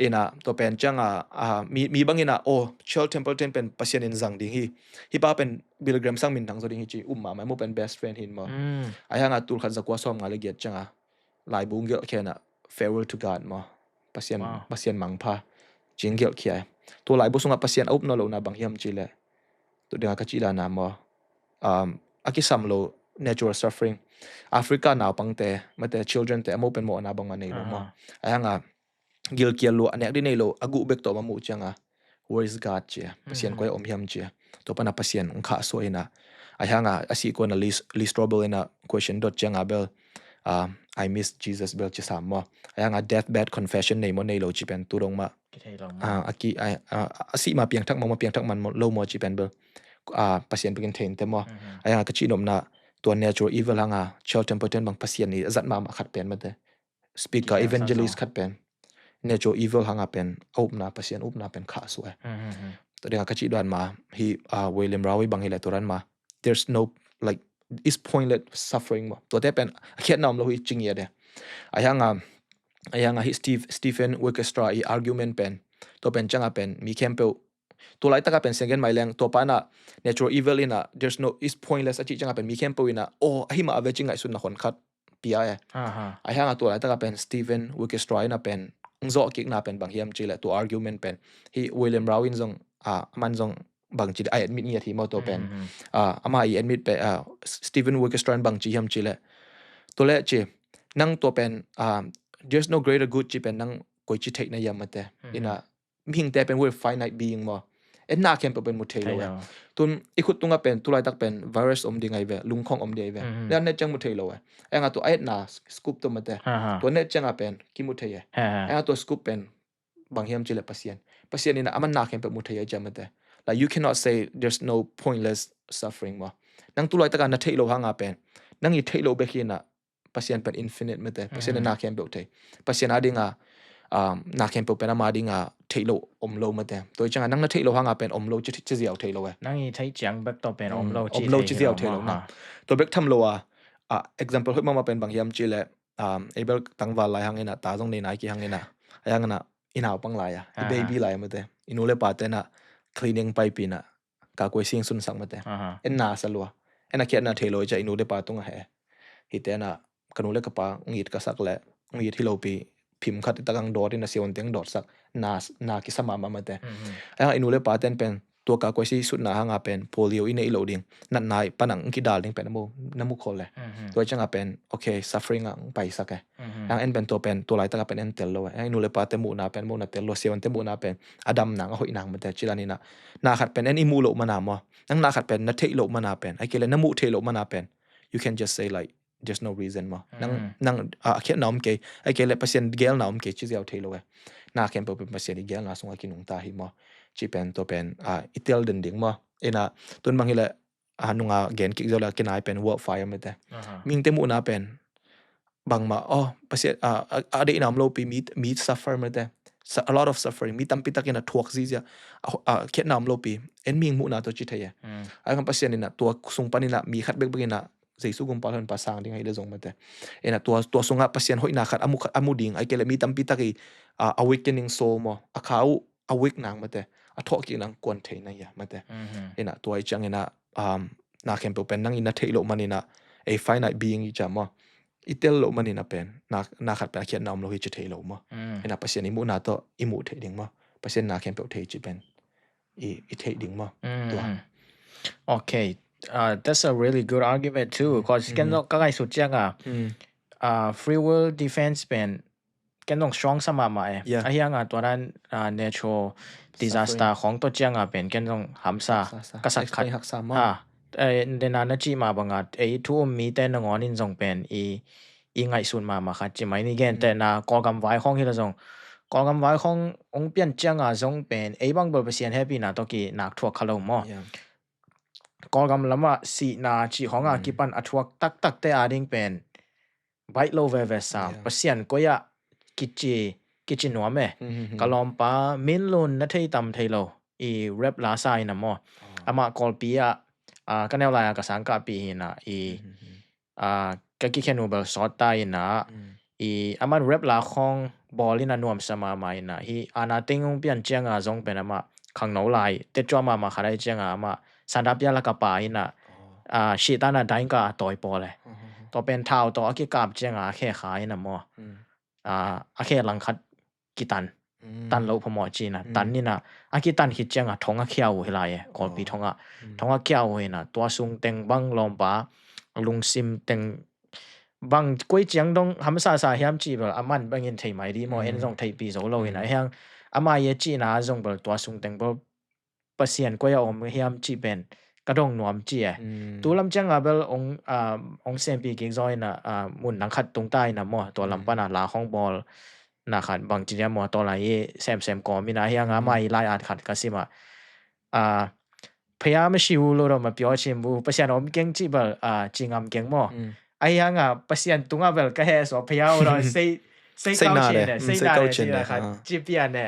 Ina tua pen cianga mi, mi bang ina, oh, Charles Templeton pen Pasian in zang ding hi. Hi pa pen Billy Graham sang min thang zaw ding hi ci, um mahmah, mu pen best friend hin maw. Ahi hanga tul khat zakua sawm nga le giat cianga laibu gelhkhia ina farewell to God maw. Pasian, Pasian mangpha. Cing gelhkhia e. Tua laibu sunga Pasian a upna lohna bang hiam cih le, tu dinga ka cih dana maw. A kisam lo natural suffering. Africa naupangte mate, children te, a mo pen mawhna bangmah nei lo maw. Ahi hanga gilkial lua, a nek ding nei lo, a guh bek tawh ma muh cianga, where is God cia. Pasian koi a om hiam cia. Tua pana Pasian ong khah suah ina. Ahi hanga a sih kuana Lee Strobel ina question dot cianga bel, I miss Jesus bel ci sam maw. Ahi hanga deathbed confession nei maw nei lo ci pen tu dong mah Kithei lo maw? Ah, a ki, a, a, a sih ma piangthak maw, ma piangthak man maw, lo maw ci pen bel. Ah, Pasian bekin thei inteh maw. Mhm. Ahi hanga ka cih nopna tua natural evil hanga Charles Templeton bang Pasian i a zat mahmah khat pen mate. Speaker, evangelist khat pen natural evil hanga pen a upna, Pasian upna pen khahsuah e. Mhm, mhm. Tua dinga ka cih dan ma hi, ah, William Rowe bang hi le tua dan ma. There's no, like, it's pointless suffering maw. Tuate pen a khiatna om lo hi ci ngiat e. Ahi hanga, ahi hanga hi Steve, Stephen Wierstra i argument pen, tua pen cianga pen mi khempeuh, tua laitaka pen sianggen mai leng, tua pana natural evil ina, there's no, it's pointless a cih cianga pen mi khempeuh ina, oh, ahi mah a ve ci ngaihsutna hon khat pia e. Aha. Ahi hanga tua laitaka pen Stephen Wierstra ina pen hong zawh kikna pen bang hiam ci le tua argument pen hi William Rowe in zong, ah, aman zong bang ci a admit ngiat hi maw tua pen. Mhm. Ah, ama i admit pen, ah, Stephen Wierstra in bang ci hiam ci le. Tua le ci, nang tua pen, ah, there's no greater good ci pen nang koi ci theih na hiam mate. Mhm. Ina mihingte pen we're finite being maw. En na khempeuh pen mu thei lo e. Thei lo. Tun i khut tunga pen, tu laitak pen virus om ding ahi ve, lungkhong om ding ahi ve. Mhm. Net, net ciang mu thei lo e. Ahi hanga tua a etna scoop tua mate. Aha. Tua net cianga pen kimu thei e. Aha. Ahi hanga tua scoop pen bang hiam ci le Pasian. Pasian ina aman na khempeuh mu thei a ciang mate. Like, you cannot say there's no pointless suffering maw. Nang tu laitaka na theih lo hanga pen, nang i theih lo bek hi ina Pasian pen infinite mate. Pasian in na khempeuh thei. Pasian a dinga, um, na khempeuh pen ama dinga theih lo om lo mate. Tua i cianga nang na theih lo hanga pen om lo ci, ci ziau thei lo e. Nang i theih ciang bek tua pen om lo ci, om lo ci ziau thei lo na. Tua bek tham lo a, ah, example hoih mahmah pen bang hiam ci le, um, Abel tangval lai hang ina, ta zong nei nai kihang ina, ahi hang ina, i naupang lai a, i baby lai a mate. I nu le pate na cleaning paipih ina, ka kuai sing sunsak mate. Aha. En na sa lua. En a khiatna thei lo i cia i nu le pa tunga he. Hite na ka nu le ka pa ngit ka sak le, ngit hi lopi phim khat i takang dawt ina siawn teng dawtsak. Na, na kisa mahmah mate. Mhm. Ahi hanga i nu le pa ten pen tua ka kuai si sutna hanga pen polio i neih loh ding, natna i panang kidal ding pen na mu, na mu khol le. Mhm. Tua cianga pen, okay, suffering a paisak e. Mhm. Ahi hanga en pen tua pen, tua laitaka pen en tel lo e. Ahi hanga i nu le pate muhna pen, muhna tel lo, siawnte muhna pen a dam nang, a hoih nang mate, ci dan ina. Na khat pen en i muh loh mana maw. Nang na khat pen na theih loh mana pen, ahi kei le na muh theih loh mana pen, you can just say, like, there's no reason maw. Nang, nang, ah, a khiatna om kei, ahi kei le Pasian geelna om kei ci ziau thei lo e. Na khempeuh pen Pasian i geelna sunga kinungta hi maw. Ci pen tua pen, ah, i tel den ding maw. Ina, tun bang hi le, ah, nunga gen kik ziau le kinai pen world fire mate. Aha. Mihingte muhna pen bangmah, oh, Pasian, ah, a, a deihna om lopi mi, mi suffer mate. Su-, a lot of suffering. Mi tampi takin a thuak zizia. A, a khiatna om lopi. En mihing muhna tua ci thei e. Mm. Ahi hanga Pasian ina tua sung pan ina mi khat bekbek ina Jesu gumpa hon pa sang ding ahi le zong mate. Ina tua, tua sunga Pasian hoihna khat a mu, a mu ding, ahi kei le mi tampi tak i, ah, awakening soul maw. A kha uh awake nang mate. A thawhkik nang kuan thei na hia mate. Mhm. Ina tua i ciang ina, um, na khempeuh pen nang ina theih loh man ina, a finite being i cia maw. I tel loh man ina pen, na, na khat pen a khiatna om lo hi ci thei lo maw. Mm. Ina Pasian i muhna tawh, i muh theih ding maw. Pasian na khempeuh thei ci pen i, i theih ding maw. Mm. Tua. Okay. Uh, that's a really good argument too, 'cause ken zong ka ngaihsut cianga, uh, free will defense pen ken zong strong sa mahmah e. Yeah. Ahi hanga tua dan, uh, natural disaster khong tua cianga pen ken zong hamsa, haksa, ka sak khat. Haksa maw. Ha, eh, dena na cih mah banga, eh, thu um mite nangawn in zong pen i, i ngaihsun mahmah khat ci mai ni. Gentehna, Kawlgam vai khong hi la zong, Kawlgam vai khong hong pian cianga zong pen ei bang bel Pasian hehpihna tawh kinak thuak kha lo maw. Yeah. Kawlgam lamah sihna cih khonga kipan a thuak taktakte ading pen baih lo veve sa. Yeah. Pasian koi-ah kici, kici nuam e. Ka lawmpa Min Lun na thei tam thei lo, i rap la sa ina maw. Amah Kawlpi ah, ah, ka neu lai-a ka sangkahpih hi ina, i, ah, ka kikhenu bel sawt ta ina, i aman rap la khong bawl ina nuamsa mahmah ina, hi ana ting hong pian cianga zong pen amah khangno lai, tetcuah mahmah khat ahi cianga amah sandapia laka pa ina, ah, sihtan a daingka a tawi pawl e. Tua pen thau tawh a kikap cianga a khe kha ina maw. Ah, a khe langkhat kitan. Tan loh phamawh ci ina. Tan ina, a kitan khit cianga thong a khia uh hi lai e. Kawlpi thong ah. Thong a khia uh hi ina. Tua sung teng bang lawmpa, lungsim teng bang koi ciang dong hamsa sa hiam cih bel, aman bangin thei mai di maw, en zong theihpih zo lo ina. Hiang, ama i a cihna zong bel, tua sung teng bel, Pasian koi a om hiam cih pen ka dong nuam ci e. Tu lam cianga bel ong, ah, ong sempih kik zaw ina, ah, mun nang khat tung ta ina maw, tua lam pana la hong bawl, na khat bang ci dia maw, tawlai hi semsem kawm ina hi a nga, mai lai at khat ka sim a, a, พระเจ้าไม่อยู่แล้ว เรามาเปรียบเทียบ Pasian om keng ci bel, a, ci ngam keng maw. Ahi hanga Pasian tunga bel ka he so พระเจ้า lo sei, sei kau ci ne, sei kau ci ne, ci pian ne.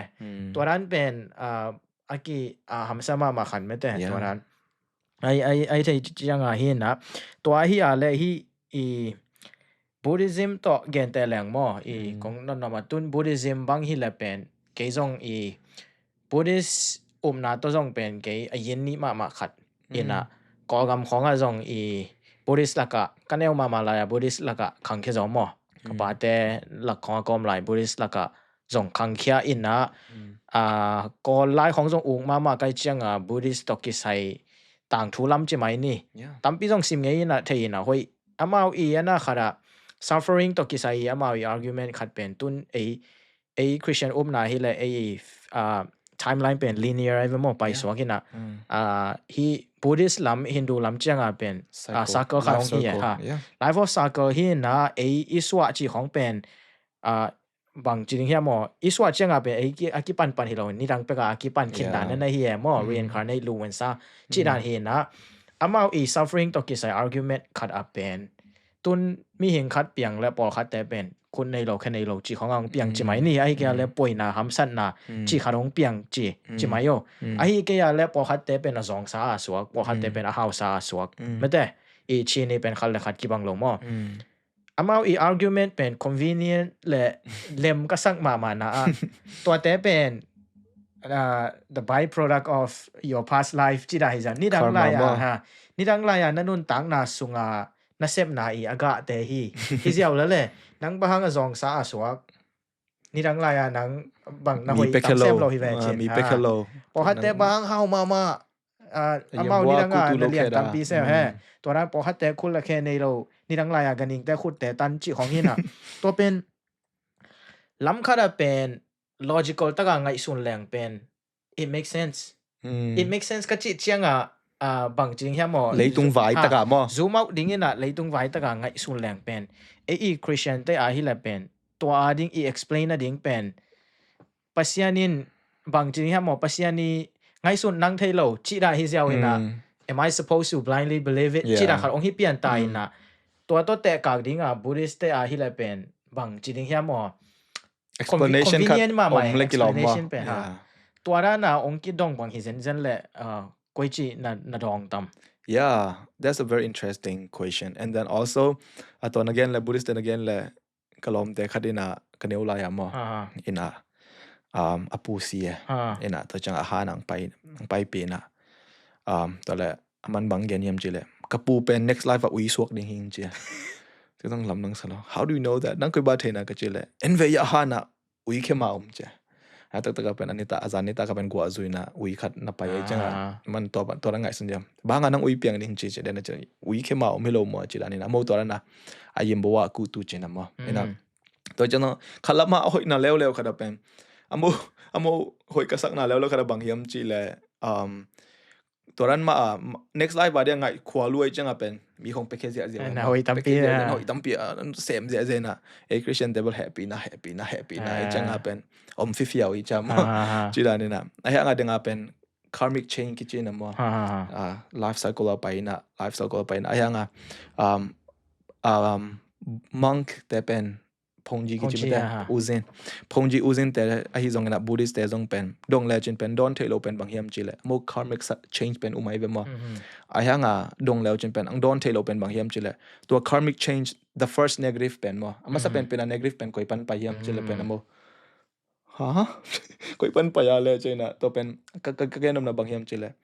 Tua dan pen, a, aki, a, hamsa mahmah khat mete tua dan. Ai, ai, ai thei ciang a hi na. Tua hi a le hi i Buddhism tawh gente leng maw, i kong nonnom a tun Buddhism bang hi le pen kei zong i Buddhist upna tawh zong pen kei a yin ni mahmah khat ina, Kawlgam khawngah zong i Buddhist lakah ka neu mahmah lai a Buddhist lakah khangkhia zo maw. Ka pate lak khawngah kawm lai Buddhist lakah zong khangkhia ina, a, Kawl lai khawng zong uk mahmah kai cianga Buddhist tawh kisai tangthu lam ci mai ni. Tampi zong sim ngei ina thei ina hoih. Amau i ana khat a suffering tawh kisai i amau i argument khat pen tun ei, ei Christian upna hi le ei, a, timeline pen linear ai ve maw, paisuak ina. A, hi Buddhist lam, Hindu lam cianga pen, a, circle khat hong hi e ha. Life of circle hi ina ei i suah ci khawng pen, a, bang ci ding hiam maw, i suah cianga pen ei ki, a kipanpan hi lo, nidang peka a kipan khin dan na hi e maw, reincarnate lu wen sa ci dan hi ina. Amau i suffering tawh kisai argument khat a pen tun mihing khat piang le pawlkhatte pen khut nei lo, khe nei lo ci khawng a hong piang ci mai ni, ahi kei a le puaina hamsatna ci khat hong piang ci, ci mai o. Ahi kei a le pawlkhatte pen a zawngsa a suak, pawlkhatte pen a hausa a suak. Mete i ci ni pen khat le khat kibang lo maw. Amau i argument pen convenient le lem ka sak mahmah na a. Tuate pen, uh, the byproduct of your past life ci da hi zan. Nidang lai a ha. Nidang lai a na nuntakna sunga na sepna i a gahte hi. Hi ziau la le. Nang bahang a zawngsa a suak. Nidang lai a nang bang na hoih tam sem lo hi ve cin. Pawlkhatte bahang hau mahmah. A, amau nidang a na lian tampi sem he. Tua dan pawlkhatte khut le khe nei lo, nidang lai a ganingte khutte tan cih khawng hi na. Tua pen lam khat a pen logical taka ngaihsun leng pen it makes sense. It makes sense ka cih cianga, a, bang ci ding hiam maw? Leitung vai taka maw? Zoom out ding ina leitung vai taka ngaihsun leng pen ei i Christian te a hi le pen tua a ding i explain a ding pen Pasian in bang ci ding hiam maw, Pasian i ngaihsut nang thei lo cih dah hi ziau ina. Am I supposed to blindly believe it? Cih dah khat ong hi pian ta ina. Tua tawh tehkak dinga Buddhist te a hi le pen bang ci ding hiam maw? Explanation khat om le kilawm maw? Explanation pen ha. Tua dana ong kidong bang hi zenzen le, uh, koi ci na, na dong tam? Yeah, that's a very interesting question. And then also, a tua na gen le Buddhist te na gen le ka lawmte khat ina ka neu lai a maw? Ina, um, a pu si e. Ina tua ciang a han ang pai, ang pai pi ina. Um, tua le a man bang gen hiam ci le ka pu pen next life a ui suak ding hing ci. Tua tang lam nang sa lo. How do you know that? Nang koi ba thei na ka ci le en ve ya han a ui khe ma um ci. A taktak a pen a nita, a zan nita ka pen guah zui na ui khat na pai ai ciang a man tua, tua la ngaihsun diam. Bang a nang ui piang ding ci ci den a ci ui khe ma um hi lo maw ci dan ina mo tua la na a yim bo wa ku tu ci na maw. Ina tua ciang a khat lam a hoih na leuleu khat a pen a mo, a mo hoih ka sak na leuleu khat a bang hiam ci le, um, tua dan ma a next life a dia ngai khua luai ciang a pen mi khong pekhe ziahziah na hoih tampi a sem ziahziah na. Ei Christian te bel happy na, happy na, happy na i ciang a pen om fifiau i ciang maw. Ci dan ina a hiang a ding a pen karmic chain kici na maw. Life cycle a pai ina, life cycle a pai ina a hiang a, um, um, monk te pen phongji kici mate, uzin. Phongji uzin te ahi zong ina Buddhist te zong pen dong le cin pen don thei lo pen bang hiam ci le mo karmic change pen umai ve maw. A hiang a dong le cin pen ang don thei lo pen bang hiam ci le tua karmic change, the first negative pen maw, a masa pen pen a negative pen koi pan pai hiam ci le pen a mo. Ha? Koi pan pai a le ci ina tua pen ka, ka, ka gen om na bang hiam ci le,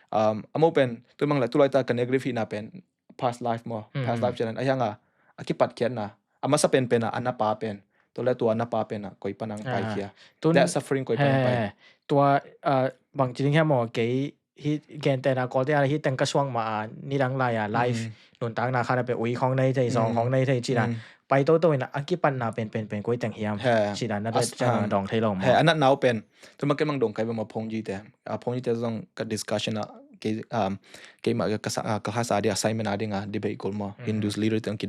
um, a mo pen tu mang le tu lai ta ka negative hi na pen past life maw, past life ci le a hiang a a kipat khiat na a masa pen pen a a na pa pen, tua le tua a na pa pen a koi pan ang pai khia. That suffering koi pan pai. Tua, uh, bang ci ding hiam maw, kei hi gente na kolte a hi teng ka suang ma a nidang lai a life nuntakna khat a pe ui khong nei thei, zong khong nei thei ci dan pai toto ina a kipatna pen pen pen koi teng hiam ci dan na dong thei lo maw. He a nat nau pen tu ma ken mang dong kai ba maw phongji te, a phongji te zong ka discussion a Kei, um, keimah ka, ka, ka class a ding assignment a ding a debate kul maw. Hindus leader teng ki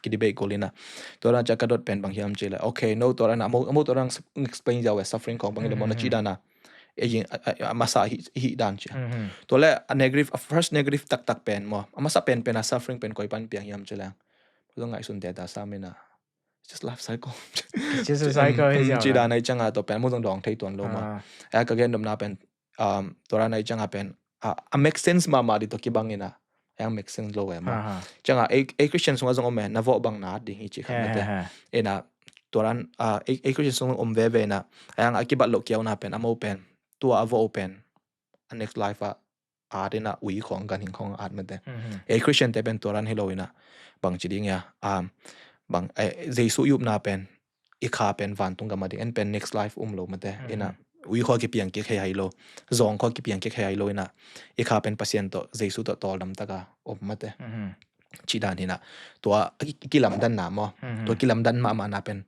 debate kul ina. Tua dan ciang ka dot pen bang hiam ci leh, okay, no, tua dan a mo, mo tua dan explain ziau e, suffering khong bang hi leh maw, na ci dan a. E jing a, a, a masa hi, hi dan ci. Tua leh a negative, a first negative taktak pen maw, a masa pen pen a suffering pen koi pan piang hiam ci leh, zong ngaihsun teta sa mina. It's just life cycle. It's just a cycle. Ci dan a i ciang a tua pen mo zong dawng thei tuan lo maw. A ka gen dom na pen, um, tua dan a i ciang a pen, a, a make sense mahmah ding tua kibang ina. A yang make sense lo e maw. Ciang a, ei, ei Christian sung a zong om e, na vawh bang na at ding hi ci kha mate. Ina, tua dan, a, ei, ei Christian sung om veve ina. A yang a kibat lo kiau na pen, a mo pen, tua a vawh pen, a next life a at ina, ui khong, ganhing khong at mate. Ei Christian te pen tua dan hi lo ina, bang ci ding ia, um, bang, eh, Jesu i upna pen, i kha pen vantung gam a ding, en pen next life um lo mate. Ina, ui khua kipiang kik hei hai lo, zong khua kipiang kik hei hai lo ina, i kha pen Pasian tawh, Jesu tawh tawldam taka om mate. Ci dan hina, tua ki, kilamdan na maw, tua kilamdan mahmah na pen,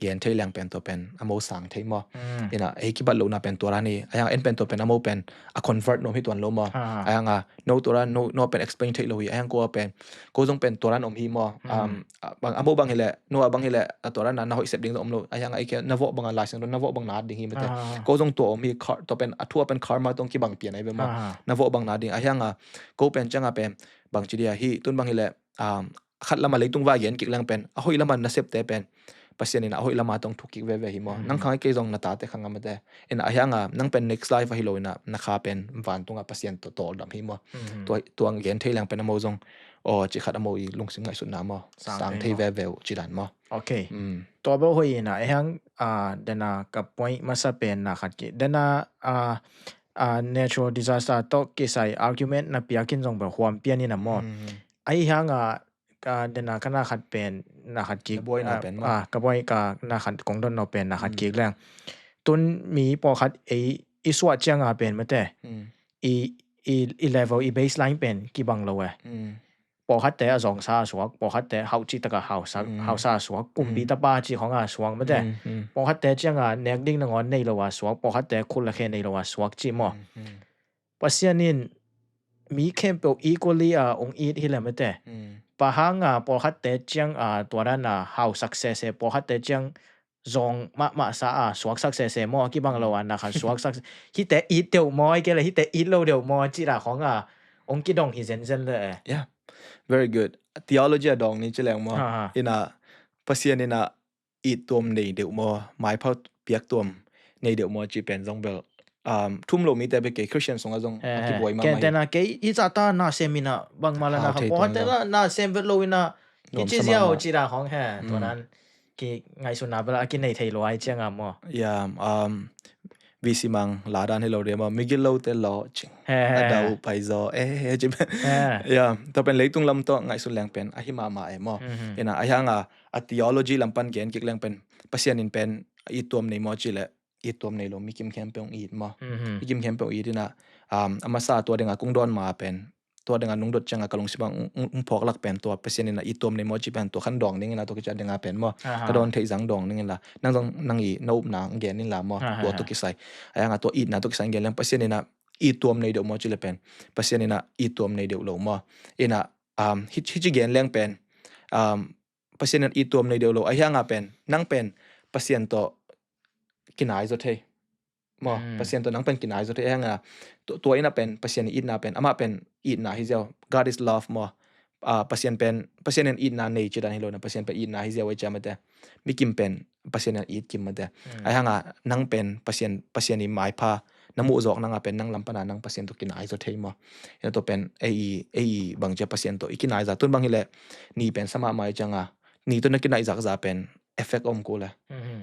gen thei leng pen tua pen, a mo sang thei maw. Ina, ei kibat lo na pen tua dan hi, a yang en pen tua pen, a mo pen, a convert nuam hi tuan lo maw. A yang a, no tua dan, no, no pen explain thei lo hi, a yang ko a pen, ko zong pen tua dan om hi maw. Um, a, bang, a mo bang hi leh, no a bang hi leh, a tua dan na, na hoih sep ding zong om lo, a yang a i ke, na vawh bang a lai siang, na vawh bang na at ding hi mate. Ko zong tua om hi, kar-, tua pen, a thu a pen karma tong kibang pian ai ve maw. Na vawh bang na ding, a yang a, ko pen ciang a pen, bang ci dia hi, tun bang hi leh, um, khat lama leitung va gen kik leng pen, a hoih lama nasepte pen, Pasian in a hoih lama tong thuk kik veve hi maw. Nang khang kei zong na tate khang a mate. Ina a hiang a, nang pen next life a hi lo ina, na kha pen vantung a Pasian tawh tawldam hi maw. Tua, tua gen thei leng pen a mo zong, aw, ci khat a mo i lungsim ngaihsutna maw. Sang thei veve uh ci dan maw. Okay. Tua bo hoi ina, a hiang, a, dena ka point masa pen na khat ki. Dena, a, a, natural disaster tawh kisai argument na piakin zong bel huam pian ina maw. A hiang a, ka dena ka na khat pen, na khat kik, ka buai ka na khat kong don no pen, na khat kik leng. Tun mi pawlkhat ei i suah ciang a pen mate. I, i, i level, i baseline pen kibang lo e. Pawlkhatte a zawngsa a suak, pawlkhatte hauh cih taka hausa, hausa a suak, kumpi tapa cih khong a suak mate. Pawlkhatte ciang a nek ding nangawn nei lo a suak, pawlkhatte khut le khe nei lo a suak cih maw. Pasian in mi khempeuh equally a ong it hi le mate. Bang hang a pawlkhatte ciang a tua dan a hausak sese, pawlkhatte ciang zawng mahmah sa a suaksak sese maw, a kibang lo a na khat suaksak. Hihte it deuh maw, a hi kei le hihte it lo deuh maw, cih dan khong a ong kidong hi zenzen le. Yeah. Very good. Theology a dawng ni ci leng maw. Ina Pasian ina it tuam nei deuh maw, maipha piak tuam nei deuh maw, ci pen zong bel, um, thum lo mite bek kei, Christian sungah zong a kibuai mahmah hi. Kei tena kei i zahta na sem ina bangmah la na kha, pawlkhatte na sem vet lo ina kici ziau ci dan khong he. Tua dan kingaihsutna bel a kinei thei lo ai ciang a maw. Yeah, um, V C Mang la dan hi lo dia maw, migil lote lawh cing. A dau pai zaw, eh, eh, ci pen. Yeah, tua pen leitung lam tawh ngaihsun leng pen ahi mahmah e maw. Ina a hiang a, a theology lam pan gen kik leng pen Pasian in pen it tuam nei maw ci leh, it tuam nei lo, mi kim khempeuh it maw. Mi kim khempeuh it ina, um, a masa tua dinga kong dawn ma pen, tua dinga nung dot cianga ka lungsim ah ung, ung, ung phawk lak pen tua Pasian ina it tuam nei maw ci pen tua khan dawng ning ina, tua kici a dinga pen maw. Ka dawn theih zang dawng ning ina. Nang zong nang i na upna gen nin la maw. Tua tua kisai. A hiang a tua itna tua kisai gen leng Pasian ina it tuam nei deuh maw ci le pen, Pasian ina it tuam nei deuh lo maw. Ina, um, hi, hici gen leng pen, um, Pasian in it tuam nei deuh lo. A hiang a pen, nang pen Pasian tawh kinai zaw thei. Maw, Pasian tawh nang pen kinai zaw thei. A hiang a, tu, tua ina pen, Pasian itna pen, amah pen itna hi ziau. God is love maw. Ah, Pasian pen, Pasian in itna nei ci dan hi lo na, Pasian pen itna hi ziau ei cia mate. Mi kim pen Pasian in it kim mate. A hiang a, nang pen Pasian, Pasian i maipha na muh zawk nang a pen nang lam pana nang Pasian tawh kinai zaw thei maw. Ina tua pen ei, ei bang cia Pasian tawh i kinai za. Tun bang hi leh ni pen sa mahmah i cianga, ni tawh na kinai zakza pen effect om kul e.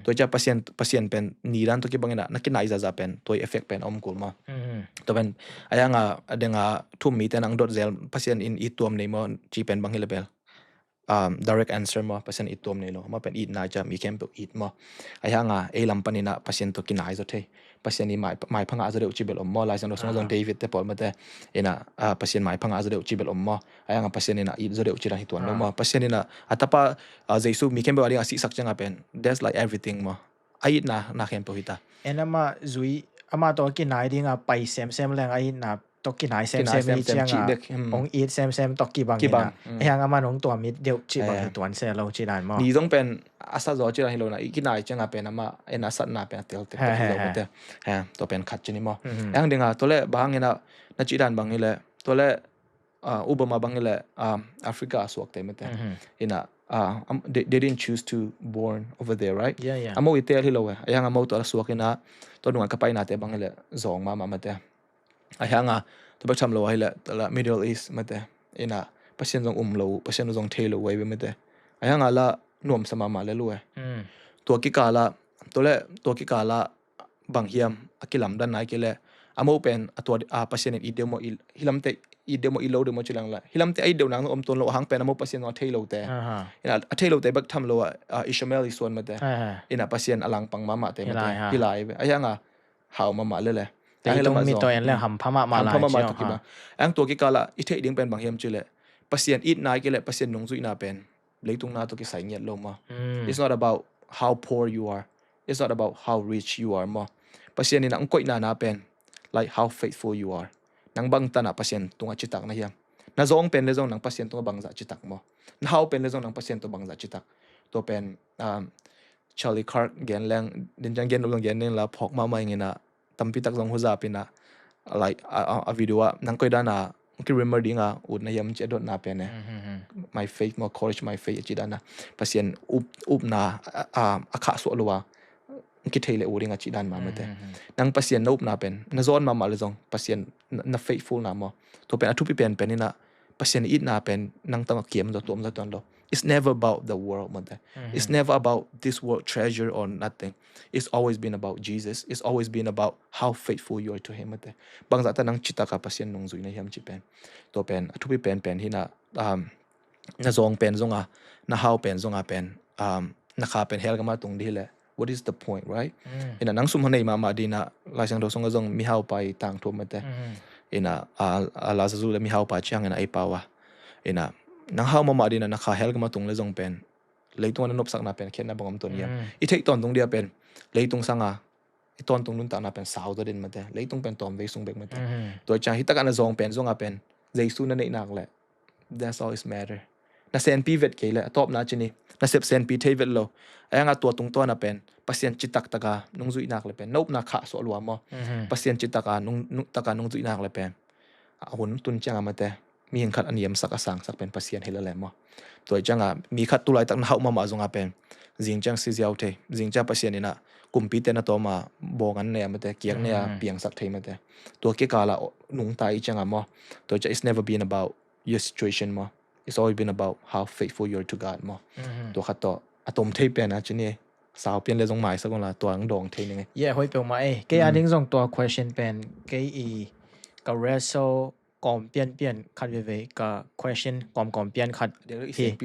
Tua cia Pasian, Pasian pen ni dan tawh kibang ina na kinai zakza pen tua effect pen om kul maw. Tua pen a hiang a, a deng a thum mite nang dot zel Pasian in it tuam nei maw ci pen bang hi le bel, um, direct answer maw, Pasian it tuam nei lo. Maw pen itna cia mi khempeuh it maw. A hiang a, ei lam pan ina Pasian tawh kinai zaw thei. Pasian i mai, maipha ngah zaw deuh ci bel om maw. Lai Siangtho sungah zong David te pawl mate ina, ah, Pasian maipha ngah zaw deuh ci bel om maw. A hiang a Pasian ina it zaw deuh ci dan hi tuan lo maw. Pasian ina a tapa, ah, Jesu mi khempeuh a ding a sihsak cianga pen, that's like everything maw. A itna na khempeuh hi ta. En amah zui, amah tawh kinai dinga pai semsem leng a itna tawh kinai semsem i cianga hong it semsem tawh kibang hina. Ahiang aman hong tuam it deuh cih bang hi tuan se lo cih dan maw? Ni zong pen a sa zaw cih dan hi lo na, i kinai cianga pen amah en a satna pen a teltek hi lo mate. Tua pen khat cih ni maw? Ahiang dinga tua le bang hina, na cih dan bang hi le tua le Obama bang hi le Africa a suakte mate. Hina they didn't choose to born over there, right? Amo i tel hi lo e. Ahiang amo tua la suak hina, tua nunga ka painate bang hi le zawng mahmah mate. Ahianga tua bek tham lo ahi le la Middle East mate, ina Pasian zong um lo, Pasian zong thei lo uh ahi ve mate. Ahianga la nuamsa mahmah le lu e. Tua kikala tua le tua kikala bang hiam a kilamdan nai kile, amo pen a tua a Pasian in it deuh maw, hilamte it deuh maw, it lo deuh maw cilang la, hilamte a it deuh nang om tuan lo, ahang pen amo Pasian zong a thei lote. Ina a thei lote bek tham lo a Ishmael i suan mate. Ina Pasian a langpang mahmahte mate. Hi lai ve. Ahianga hau mahmah lele. Leitung mi tawh en le hampha mahmah lai cia ha. Ang tua kikala i theih ding pen bang hiam cile, Pasian itna i kile, Pasian nungzuihna pen leitung na tawh kisai ngiat lo maw? It's not about how poor you are. It's not about how rich you are maw? Pasian in ang koihna na pen, like, how faithful you are. Nang bang tanah Pasian tungah citak na hiam? Na zawng pen le zong nang Pasian tungah bangzah citak maw? Na hau pen le zong nang Pasian tawh bangzah citak? Tua pen Charlie Kirk gen leng, din ciang gen lo zong gen ning la, phawk mahmah ing ina, tampi tak zong huzap ina, like, a video ah nang koi dana ki remember dinga utna hiam ci a dotna pen e. My faith maw, courage my faith ci dana, Pasian up, upna a khah suah lua ki thei le u dinga ci dan mahmah te. Nang Pasian na upna pen na zawn mahmah le zong Pasian na faithful na maw? Tua pen a thupi pen pen ina, Pasian itna pen nang tangah kiam zaw tuam zaw tuan lo. It's never about the world mate. It's never about this world treasure or nothing. It's always been about Jesus. It's always been about how faithful you are to him mate. Bangzah ta nang citaka Pasian nungzui na hiam ci pen, tua pen a thupi pen pen hina. Na zawng pen zonga, na hau pen zonga pen, na kha pen hell gama tung di hile, what is the point, right? Ina nang sum hanei mahmah dina, Laisiangtho sunga zong mihau pa i tangthu mate. Ina a Lazazu le mihau pa ciang ina ei pau a, ina nang hau mahmah dina na kha hell gama tung le zong pen, leitung a na nopsakna pen khenna bang om tuan hiam? I theih tawntung dia pen leitung sanga i tawntung nuntakna pen sau zaw din mate. Leitung pen tawmvei sung bek mate. Tua ciang hitakah na zawng pen zonga pen Jesu na neihnak le, that's all is matter. Na senpi vet kei le a tawpna cini, na sep senpi thei vet lo. Ahianga tua tungtawna pen Pasian citaktaka nungzuihnak le pen na upna khah suah lua maw? Pasian citaka nung, nung, taka nungzuihnak le pen a hun tun cianga mate, mihing khat a niamsak a sangsak pen Pasian hi lele maw? Tua cianga mi khat tulaitak na hauh mahmah zonga pen zing ciang si ziau thei, zing ciang Pasian ina kumpite na tawma bawng an nei a mate, kiak nei a piangsak thei mate. Tua kikala nungta i cianga maw? Tua ciang it's never been about your situation maw? It's always been about how faithful you are to God maw? Tua khat tawh a tom thei pen a cini, sau pian le zong maisak unla tua ang dawng thei ning e. Yeah, hoi peuhmah e. Kei a ding zong tua question pen kei i ka wrestle kawm pianpian khat veve, ka question kawmkawm pian khat hi. He,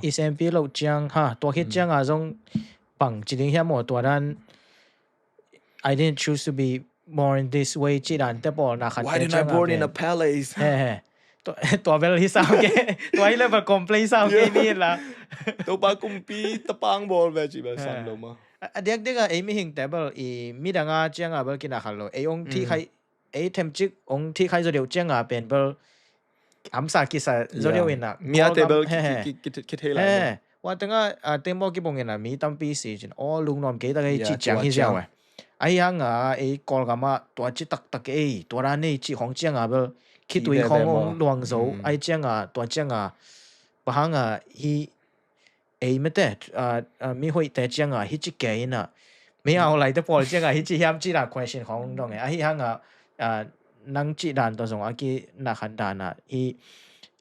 i senpi loh ciang ha, tua khit cianga zong bang ci ding hiam maw, tua dan I didn't choose to be born this way ci dan te pawl na khat. Why didn't I born in a palace? He, he. Tua bel hi sau ke. Tua hi le bel complain sau ke ni la. Topa kumpi tapang bawl ve ci bel sam lo ma. A diak diak a ei mihing te bel i midang a cianga bel kina khat lo. Ei ong thi khai, ei themcik ong thi khai zaw deuh cianga pen bel amsa kisa zaw deuh ina. Mi a te bel ki thei lai. Ua tenga a tembaw kibong ina mi tampi si cin aw lungnuam kei tak ei ci ciang hi ziau e. Ahi hanga ei Kawlgama tua ci taktak ei tua dan ei ci khong cianga bel khitui khong ong luang zo. Ahi cianga tua cianga bang hanga hi ei mete mi hoihte cianga hi ci kei ina. Mi au laite pawl cianga hi ci hiam ci la question khong dong e. Ahi hanga nang ci dan tua zong a ki na khan dana hi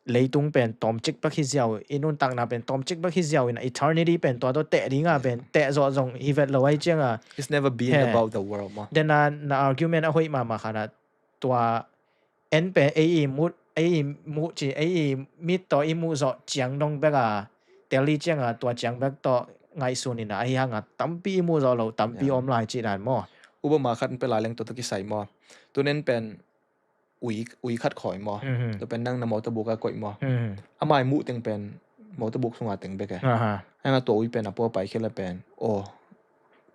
leitung pen tawmcik bek hi ziau, i nuntakna pen tawmcik bek hi ziau ina eternity pen tua tawh teh dinga pen teh zawh zong hi vet lo ahi cianga. It's never been about the world ma. Dena na argument a hoih mahmah khana tua en pen ei i mut, ei i muh ci, ei i mit tawh i muh zawh ciang dong bek a tel i cianga tua ciang bek tawh ngaihsun ina ahi hanga tampi i muh zawh lo tampi om lai ci dan maw. Upa ma khat pe lai leng tua tawh kisai maw. Tunen pen ui, ui khat khawi maw. Tua pen nang na mawtaw buk a koih maw. Amai muh teng pen mawtaw buk sunga teng bek e. Anga tua ui pen a pua pai khela pen aw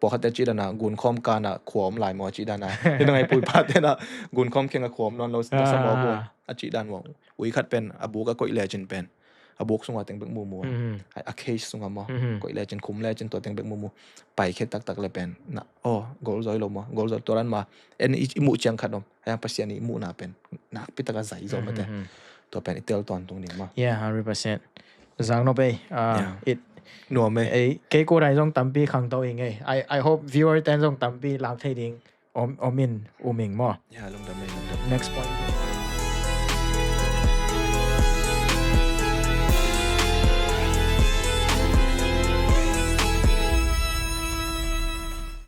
Pawlkhatte a cih dan a gunkhawm kan a khua om lai maw a cih dan a. Hi nangai puipa ten a gunkhawm kiang a khua om nawn lo na sa maw. Ah. A cih dan maw. Ui khat pen a buk a koih lecin pen a buk sungah teng bek mumu. Mhm. A, a case sungah maw. Mhm. Koih lecin, khum lecin tua teng bek mumu. Paikhia taktak le pen na, oh, goal zaw hi lo maw. Goal zaw tua dan mah. En i, i muh ciang khat om. Ayang Pasian i muhna pen nakpi taka zai zaw mate. Mhm. Tua pen i tel tawntung ding maw. Yeah, hundred percent. Zang nop ei. Ah, yeah. It nuam ei. Ei, kei ko dai zong tampi khangto ing ei. I, I hope viewer ten zong tampi lak thei ding om, om in um ing maw. Yeah, lungdam ei, lungdam. Next point.